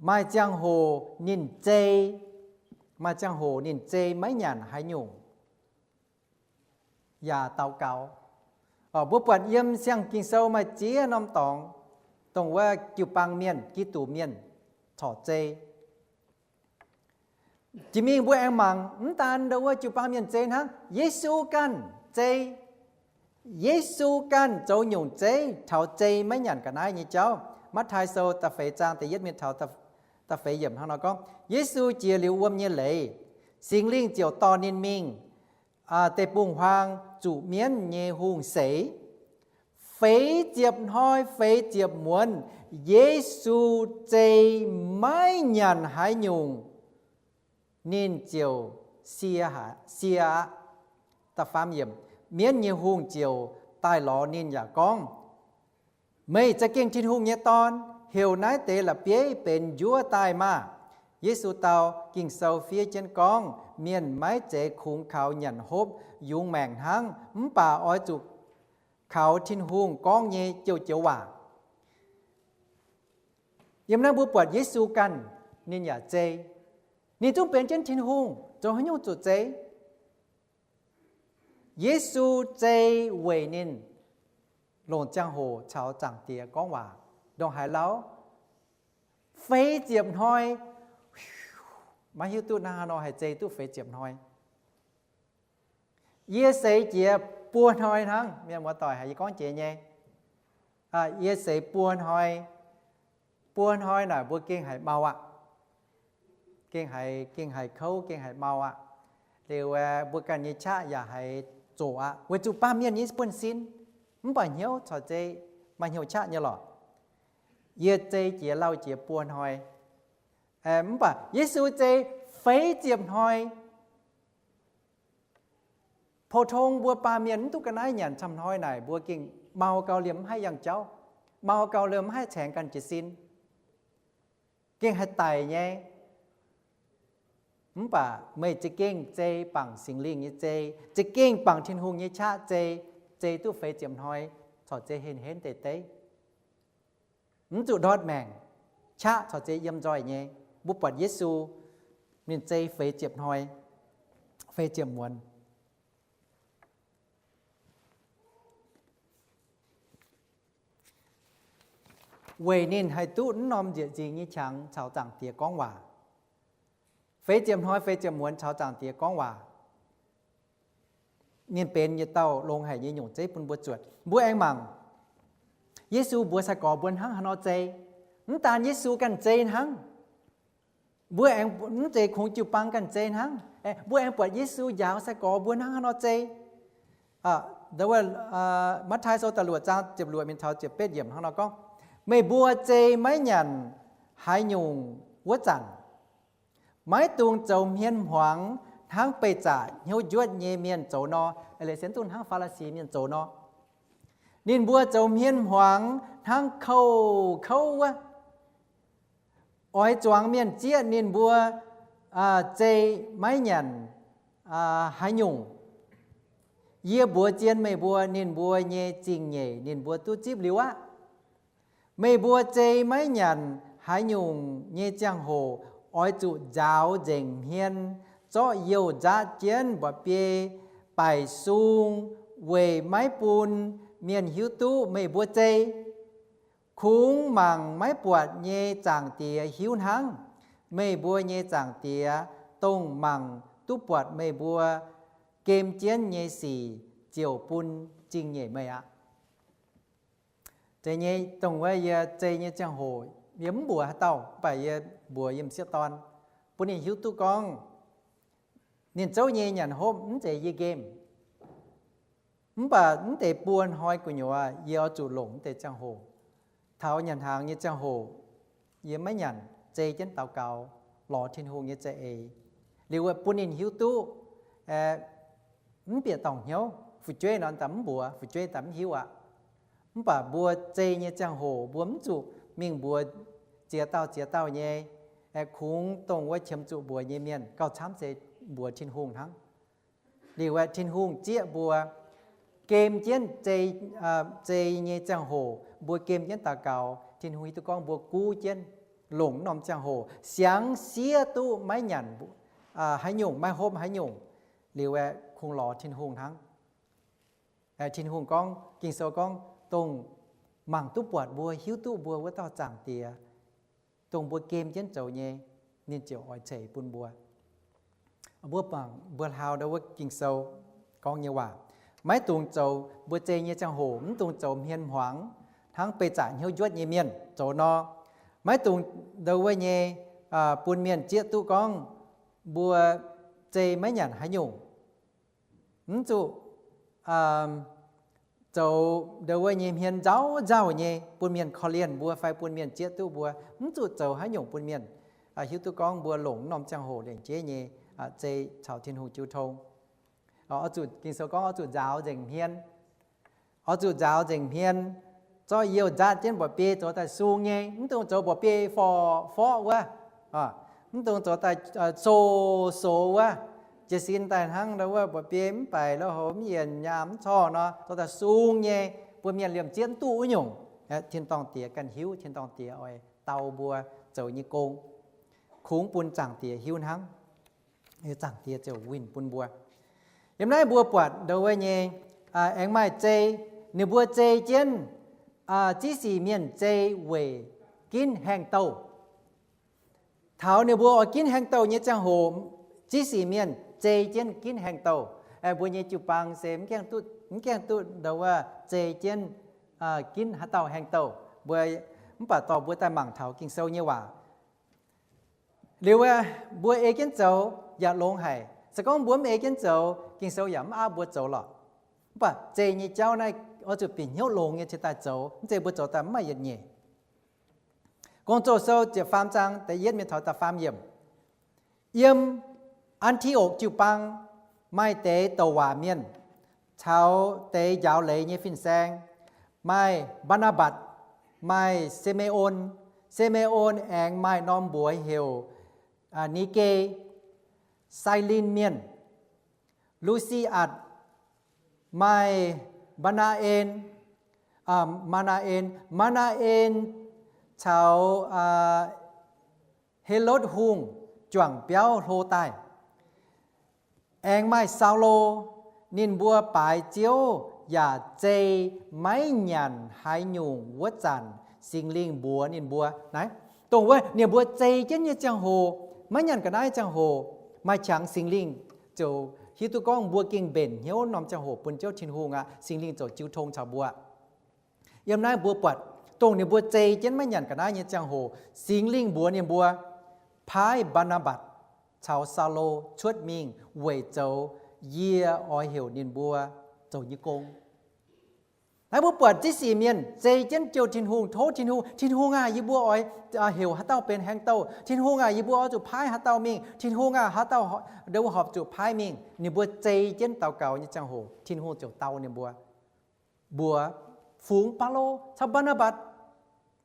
Maaih ziangh hoc ninh zei, maaih ziangh hoc ninh zei maiv nyanc haaix nyungc yaac daux gaux. Mbuo buatc yiem Siang-Ging-Sou maaih ziex norm dorngx, dongh wuov jiu-baang mienh, Giduc mienh corc zei. Jiex mingh mbuo aengx mangc, mv daan ndo wuov jiu-baang mienh zei hnangv, Yesu ganh zei. Yesu ganh zoux nyungc zeiv taux zei maiv nyanc ga'naaiv nyei jauv. Matv^tai Sou da'feix zaang da'yietv mingh taux da'feix yiemc hnangv nor gorngv, Yesu jiex liuz wuom nyei leiz, Singx Lingh ziouc dorh ninh mingh deic-bung-huaang zuqc mienv nyei hungh seix. Feix ziepc hnoi feix ziepc muonz, Yesu zei maiv nyanc haaix nyungc, ninh ziouc sie, sie aqv. Mienv nyei hungh ziouc daaih lorz ninh yaac gorngv, Meih za'gengh Tin-Hungh nyei Dorn. Heuc naaiv deix la'bieiv benx njuov daaih maah! Yesu dau, Ging-Sou fiev jienv gorngv, Mienh maiv zeiz kungx kaux nyanc hopv yungz maengc hnangv, mv baac oix zuqc kaux Tin-Hungh gorngv nyei joux-joux waac. Yiem naaiv mbuo buatc Yesu ganh ninh yaac zei. Ninh zungv benx jienv Tin-Hungh, zoux haaix nyungc zuqc zei? Yesu zei weic ninh longc ziangh hoc caux Zaangc Diex gorngv waac ndongc haaix lauh? Feix ziepc hnoi. Maiv hiuv duqv hnangv haaix nor haih zei duqv feix ziepc hnoi. Yie seix jiex buo hnoi hnangv, mienh muoz-doic, haiz yie gorngv jiex nyei. Yie seix buo hnoi. Buo hnoi naaic mbuo gengh haiz mau aqv. Gengh haiz, gengh haiz kouv, gengh haiz mau aqv. Liuz mbuo ganh nyei qaqv yaac haiz zoqc aqv, weic zuqc baamh mienh nyei buonv-sin mv baac hnyouv corc zei maaih hnyouv qaqv nyei lorqc. Yie zei jiex lauh jiex buo hnoi, mv baac Yesu zei feix ziepc hnoi. Pou-tong mbuo baamh mienh mv duqv ga'naaiv nyanc camv hnoi naaic, mbuo gengh mau gau liemh mv haih yangh jauv, mau gau liemh mv haih caengx ganh jiez sin, gengh haih daic nyei. Mv baac meih za'gengh zei bangc Singx Lingh nyei zei, za'gengh bangc Tin-Hungh nyei qaqv zei, zei duqv feix ziepc hnoi corc zei henv-henv deix deiv. Mv zuqc ndortv maengc, qaqv corc zei yiem nzoih nyei. Mbuo buatc Yesu ninh zei feix ziepc hnoi, feix ziepc muonz, weic ninh haih duqv naaiv norm nzieqc nzingx nyei qangx caux Zaangc Diex gorngv waac. Feix ziepc hnoi feix ziepc muonz caux Zaangc Diex gorngv waac. Ninh benx yietc dauh longx haic nyei nyungc zeiv bun mbuo zuotc. Mbuo aengx mangc Yesu mbuox sai-gorx mbuo hnangv haaix nor zei. Mv daan Yesu ganh zei hnangv, mbuo aengx, mv zeiz kungx jiu-baang ganh zei hnangv. Mbuo aengx buatc Yesu njaaux sai-gorx mbuo hnangv haaix nor zei. Matv^tai Sou da'luoqc zaang ziepc luoqc mingh taux ziepc betv yiemc hnangv nor gorngv, Meih mbuo zei maiv nyanc haaix nyungc wuov zanc, maiv dungx zoux hmien hmuangx hnangv beih zaqc hnyouv njuotv nyei mienh zoux nor, se duqv hnangv Faa^li^si mienh zoux nor. Ninh mbuo zoux hmien hmuangx hnangv kouv-kouv wuov. Oix zuangx mienh zieqv ninh mbuo zei maiv nyanc haaix nyungc. Yie mbuox zien meih mbuo, ninh mbuo nyei zingh nyeic ninh mbuo duqv zipv liuz aqv. Meih mbuo zei maiv nyanc haaix nyungc nyei ziangh hoc, oix zuqc nzaaux nzengc hmien, zorqv youh nzatv jienv mba'biei baaic sung, weic maiv bun mienh hiuv duqv meih mbuo zei. Kungx mangc maiv buatc nyei Zaangc Diex hiuv hnangv. Meih mbuo nyei Zaangc Diex, dongh mangc duqv buatc meih mbuo gem jienv nyei sic, ziouc bun zingh nyeic meih aqv. Zeiz nyei, dongh wuov yie zei nyei ziangh hoc, yie mv mbuox haaix dauh, mv baac yie mbuox yie m'sieqv dorn, bun ninh hiuv duqv gorngv ninh zouv nyei nyanc hopv mv zeiz yie nqemh. Mv baac mv deix buo hnoi gu'nyuoz yie oix zuqc longc mv deix ziangh hoc. Taux nyanc hnaangx nyei ziangh hoc, yie maiv nyanc, zei jienv daux gaux, lorz Tin-Hungh nyei za'eix, liuz bun ninh hiuv duqv mv bieqc dorngc hnyouv. Fu'jueiv nor daaih mv mbuox, fu'jueiv daaih mv hiuv aqv. Mv baac mbuo zei nyei ziangh hoc mbuo mv zuqc mingh mbuox ziex dauh ziex dauh nyei, kungx dongh wuov qiemx zuqc mbuox nyei mienh gauh camv se mbuox Tin-Hungh hnangv. Liuz aeqv, Tin-Hungh zieqv mbuo gem jienv zei nyei ziangh hoc, mbuo gem jienv daux gaux, Tin-Hungh hiuv duqv gorngv mbuo guv jienv longc norm ziangh hoc siangx siev duqv maiv nyanc haaix nyungc, maiv hopv haaix nyungc, liuz aeqv, kungx lorz Tin-Hungh hnangv. Tin-Hungh gorngv, Ging-Sou gorngv, dongh mangc duqv buatc mbuo, hiuv duqv mbuo wuov dauh Zaangc Diex, dongh mbuo gem jienv zoux nyei, ninh ziouc oix ceix bun mbuo. Mbuo bangc mbuo hlauv ndau wuov Ging-Sou gorngv nyei waac, maiv dungx zoux, mbuo zei nyei ziangh hoc mv dungx zoux hmien hmuangx hnangv beih zaqc hnyouv njuotv nyei mienh zoux nor. Maiv dungx ndau wuov nyei bun mienh zieqv duqv gorngv mbuo zei maiv nyanc haaix nyungc. Mv zuqc zoux ndau wuov nyei hmien nzauh nzauh nyei bun mienh korv-lienh mbuo fai bun mienh zieqv duqv mbuo. Mv zuqc zoux haaix nyungc bun mienh hiuv duqv gorngv mbuo longc norm ziangh hoc lengc jeiv nyei zei caux Tin-Hungh jiu tong. Oix zuqc, Ging-Sou gorngv oix zuqc nzaaux nzengc hmien. Oix zuqc nzaaux nzengc hmien, zorqv youh nzaatv jienv mba'biei zoux daaih sung nyei, mv dungx zoux mba'biei forv-forv wuov. Mv dungx zoux daaih sox-sox wuov. Jiez sin daaih hnangv ndau wuov mba'biei mv baac lo houx mv yienc nyaam mv corh nor, zoux daaih sung nyei, bun mienh liemh zieqv mv duqv wuov nyungc. Tin-dorngh Diex ganh hiuv, Tin-dorngh Diex oix dau mbuo zoux nyei gong. Kungx bun Zaangc Diex hiuv hnangv. Zaangc Diex ziouc winh bun mbuo. Yiem naaiv mbuo buatc ndau wuov nyei, aengx maaih zei, ninh mbuo zei jienv ziqv sic mienh zei weic ginv haengh douh. Taux ninh mbuo oix ginv haengh douh nyei ziangh hoc, ziqv sic mienh zei jienv ginv haengh douh. Mbuo nyei jiu-baang se mv gaengh duqv ndau wuov zei jienv ginv haaix dauh haengh douh. Mbuo, mv baac dorh mbuo daaih mangc taux Ging-Sou nyei waac. Liuz aeqv, mbuo ei jienv zoux yaac longx haic. Se gorngv mbuo mv ei jienv zoux, Ging-Sou yaac mv aapv mbuo zoux lorqc. Mv baac zei nyei jauv naaiv oix zuqc bieqc hnyouv longx nyei cingx daaih zoux, mv zeiz mbuo zoux daaih mv maaih yietc nyeic. Gong-Zoh Sou ziepc faam zaang da'yietv mingh taux da'faam yiemc. Yiem An^ti^okc jiu-baang maaih deix douc waac mienh caux deix njaaux leiz nyei fin-saeng, maaih Mbaa^naa^mbatc, maaih Si^me^on. Si^me^on aengx maaih norm mbuox heuc Ni^ge, Sailen Mienh, Lu^si^atc, maaih Mbaa^naa^en, Maa^naa^en, Maa^naa^en caux Helotv Hungh juangc biauv hlo daaih. Aengx maaih Saulo, ninh mbuo baaix Ziouv yaac zei maiv nyanc haaix nyungc wuov zanc, Singx Lingh mbuox ninh mbuo naaiv, dongh wuov ninh mbuo zei jienv nyei ziangh hoc, maiv nyanc ga'naaiv ziangh hoc, maaih qangx Singx Lingh ziouc hiuv duqv gorngv mbuo gengh mbenc hnyouv norm ziangh hoc bun Ziouv Tin-Hungh aqv. Singx Lingh ziouc jiu tong caux mbuo. Yiem naaiv mbuo buatc dongh ninh mbuo zei jienv maiv nyanc ga'naaiv nyei ziangh hoc, Singx Lingh mbuox ninh mbuo, paaiv Mbaa^naa^mbatc caux Saulo cuotv mingh weic zoux yie oix heuc ninh mbuo zoux nyei gong. Naaiv mbuo buatc ziqv sic mienh zei jienv jouh Tin-Hungh, tov Tin-Hungh, Tin-Hungh aah, yie mbuo oix heuc haaix dauh benx haengh douh. Tin-Hungh aah, yie mbuo oix zuqc paaiv haaix dauh mingh. Tin-Hungh aah, haaix dauh horpc zuqc paaiv mingh. Ninh mbuo zei jienv daux gaux nyei ziangh hoc, Tin-Hungh ziouc dau ninh mbuo. Mbuox fungx Baulo caux Mbaa^naa^mbatc.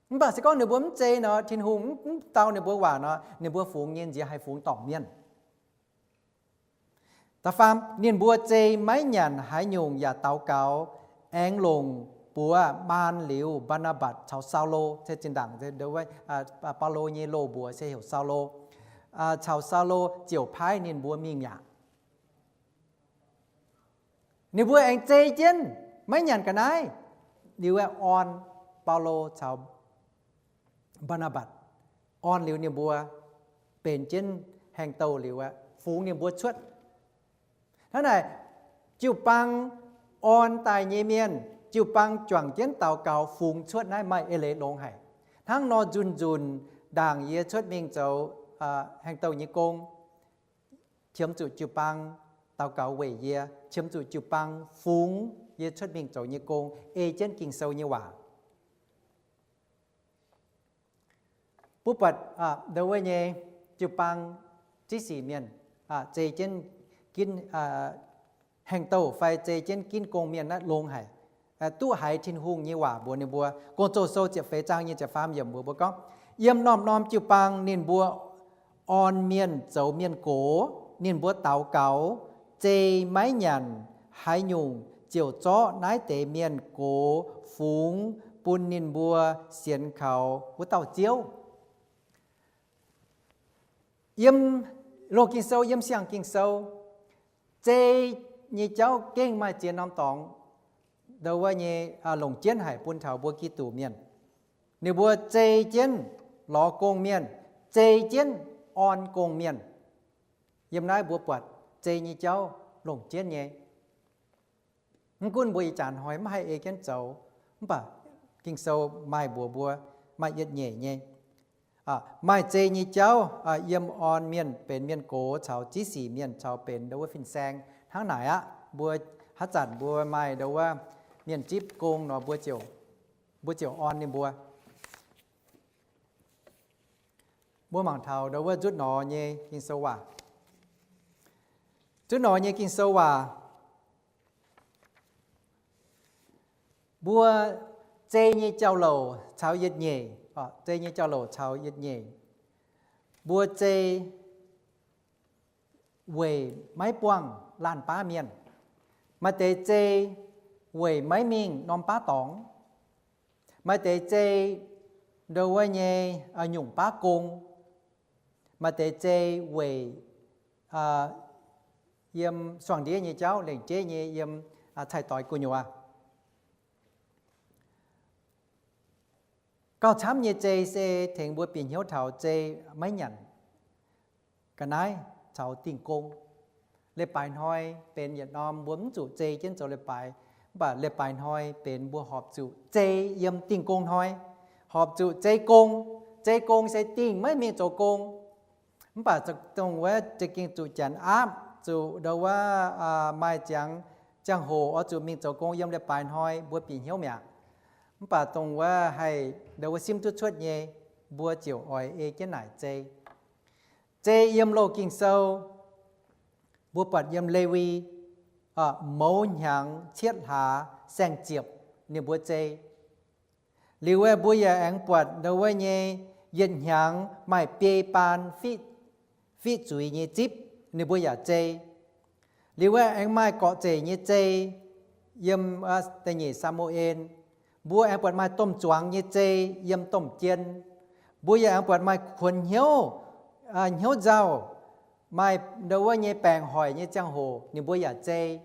Mv baac se gorngv ninh mbuo mv zei nor, Tin-Hungh mv dau ninh mbuo waac nor, ninh mbuo fungx nyei nziex haih fungx dorngc mienh. Da'faam, ninh mbuo zei maiv nyanc haaix nyungc yaac daux gaux, aengx longc buoz maan liuz Mbaa^naa^mbatc caux Saulo, se zinh ndaangc Baulo nyei loz-mbuox se heuc Saulo, caux Saulo ziouc paaiv ninh mbuo mingh mi'aqv. Ninh mbuo aengx zei jienv maiv nyanc ga'naaiv, liuz aeqv, orn Baulo caux Mbaa^naa^mbatc. Orn liuz ninh mbuo benx jienv haengh douh liuz aeqv, fungx ninh mbuo cuotv. Hnangv naaic, jiu-baang orn daaih nyei mienh, jiu-baang juangc jienv daux gaux fungx cuotv naaiv maaih eix leiz longx haic. Hnangv nor nzunc nzunc ndaangc yie cuotv mingh zoux haengh douh nyei gong, qiemx zuqc jiu-baang daux gaux weic yie, qiemx zuqc jiu-baang fungx yie cuotv mingh zoux nyei gong, ei jienv Ging-Sou nyei waac. Mbuo buatc ndo wuov nyei jiu-baang ziex sic mienh zei jienv ginv haengh douh fai zei jienv ginv gong mienh naaiv longx haic. Duqv haiz Tin-Hungh nyei waac mbuox ninh mbuo. Gong-Zoh Sou ziepc feix zaang nyei ziepc faam yiemc mbuox mbuo gorngv, yiem norm-norm jiu-baang ninh mbuo orn mienh zoux mienh gox, ninh mbuo daux gaux, zei maiv nyanc haaix nyungc ziouc zorqv naaiv deix mienh gox fungx bun ninh mbuo sienx kaux wuov dauh Ziouv. Yiem loz Ging-Sou, yiem siang Ging-Sou, zei nyei jauv gengh maaih ziex norm dorngx ndo wuov nyei longc jienv haic bun taux mbuo Giduc mienh. Ninh mbuo zei jienv lorz gong mienh, zei jienv orn gong mienh. Yiem naaiv mbuo buatc zei nyei jauv longc jienv nyei. Mv gunv mbuo ih jaax hnoi maiv haih ei jienv zoux, mv baac Ging-Sou maaih mbuox mbuo maaih yietc nyeic nyei. Maaih zei nyei jauv yiem orn mienh benx mienh gox caux ziex sic mienh caux benx ndo wuov fin-saeng hnangv naaic aqv. Mbuo haaix zanc mbuo maaih ndo wuov mienh zipv gong nor, mbuo ziouc orn ninh mbuo. Mbuo mangc taux ndo wuov nzutv nor nyei Ging-Sou waac. Nzutv nor nyei Ging-Sou waac, mbuo zei nyei jauv-louc caux yietc nyeic, zei nyei jauv-louc caux yietc nyeic. Mbuo zei weic maiv buangh laanh baav mienh. Maaih deix zei weic maiv mingh norm baav dorngx. Maaih deix zei ndo wuov nyei nyungc baav gong. Maaih deix zei weic yiem suangx ndiev nyei jauv, lengc jeiv nyei yiem cai-doix gu'nyuoz. Gauh camv nyei zei se tengx mbuo bieqc hnyouv taux zei maiv nyanc ga'naaiv caux dingh gong. Leiz-baaix hnoi benx yietc norm mbuo mv zuqc zei jienv zoux leiz-baaix, mv baac leiz-baaix hnoi benx mbuo horpc zuqc zei yiem dingh gong hnoi, horpc zuqc zei gong. Zei gong se dingh maiv mingh zoux gong. Mv baac dongh wuov za'gengh zuqc janx aapv, zuqc ndo wuov maaih ziangx ziangh hoc oix zuqc mingh zoux gong yiem leiz-baaix hnoi mbuo bieqc hnyouv mi'aqv. Mv baac dongh wuov haih ndo wuov simv duqv cuotv nyei, mbuo ziouc oix ei jienv naaic zei. Zei yiem loz Ging-Sou, mbuo buatc yiem Lewi, mouz hnyangx cietv hlaax saeng-ziepc ninh mbuo zei. Liuz aeqv, mbuo yaac aengx buatc ndo wuov nyei yietc hnyangx maaih biei baan fiqv zuiz nyei zipv, ninh mbuo yaac zei. Liuz aeqv, aengx maaih gorqv-zeic nyei zei yiem da'nyeic Saa^mu^en. Mbuo aengx buatc maaih domh zuangx nyei zei yiem domh jien. Mbuo yaac aengx buatc maaih kuonx hnyouv, hnyouv nzauh, maaih ndo wuov nyei baengc hoic nyei ziangh hoc ninh mbuo yaac zei.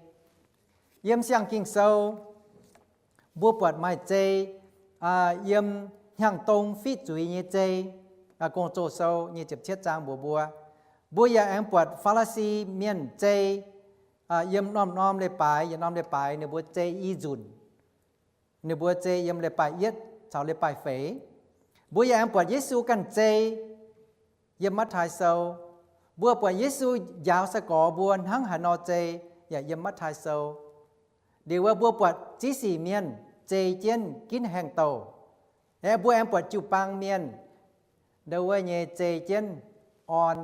Yiem siang Ging-Sou, mbuo buatc maaih zei yiem hnyangx-dong fiqv zuiz nyei zei, Gong-Zoh Sou nyei ziepc cietv zaang mbuox mbuo. Mbuo yaac aengx buatc Faa^li^si mienh zei yiem norm-norm leiz-baaix, yietc norm leiz-baaix ninh mbuo zei i nzunc. Ninh mbuo zei yiem leiz-baaix yietv caux leiz-baaix feix. Mbuo yaac aengx buatc Yesu ganh zei yiem Matv^taai Sou. Mbuo buatc Yesu njaaux sai-gorx mbuo hnangv haaix nor zei yaac yiem Matv^taai Sou. Liuz wuov mbuo buatc ziex sic mienh zei jienv ginv haengh douh. Aeqv, mbuo aengx buatc jiu-baang mienh ndo wuov nyei zei jienv orn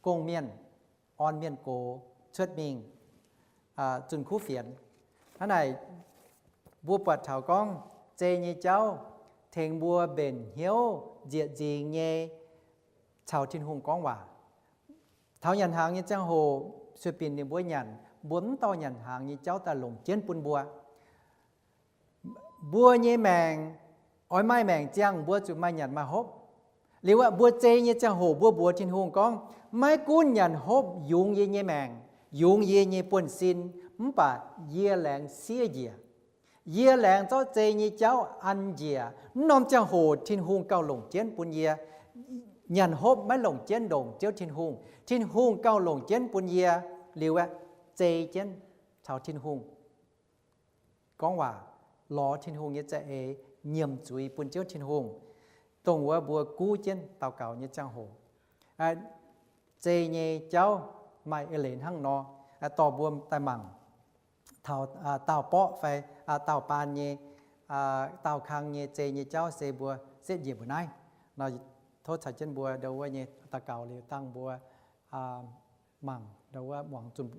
gong-mienh, orn mienh gox cuotv mingh zunh kuv fienx. Hnangv naaic, mbuo buatc taux gorngv zei nyei jauv tengx mbuo mbenc hnyouv nzieqc nzingx nyei caux Tin-Hungh gorngv waac. Taux nyanc hnaangx nyei ziangh hoc, sueih binc ninh mbuo nyanc, mbuo mv dorh nyanc hnaangx nyei jauv daaih longc jienv bun mbuo. Mbuo nyei maengc oix maaih maengc ziangh, mbuo zuqc maaih nyanc maaih hopv. Liuz aqv, mbuo zei nyei ziangh hoc mbuo mbuox Tin-Hungh gorngv, maiv gunv nyanc hopv yungz yie nyei maengc, yungz yie nyei buonv-sin, mv baac yie laengz siev njiec. Yie laengz zorqv zei nyei jauv an njiec. Mv norm ziangh hoc Tin-Hungh gauh longc jienv bun yie. Nyanc hopv maiv longc jienv ndongc Ziouv Tin-Hungh. Tin-Hungh gauh longc jienv bun yie. Liuz aqv, zei jienv caux Tin-Hungh gorngv waac, lorz Tin-Hungh nyei za'eix, nyiemc zuiz bun Ziouv Tin-Hungh, dongh wuov mbuo guv jienv daux gaux nyei ziangh hoc. Zei nyei jauv maaih eix leiz hnangv nor, dorh mbuo daaih mangc. taux daauh borqv fai daauh baan nyei, daauh kang nyei zei nyei jauv se mbuo setv njiec mbuo naaiv. Nor tov caux jienv mbuo ndo wuov nyei daux gaux liuz dangh mbuo mangc ndo wuov muangx zunh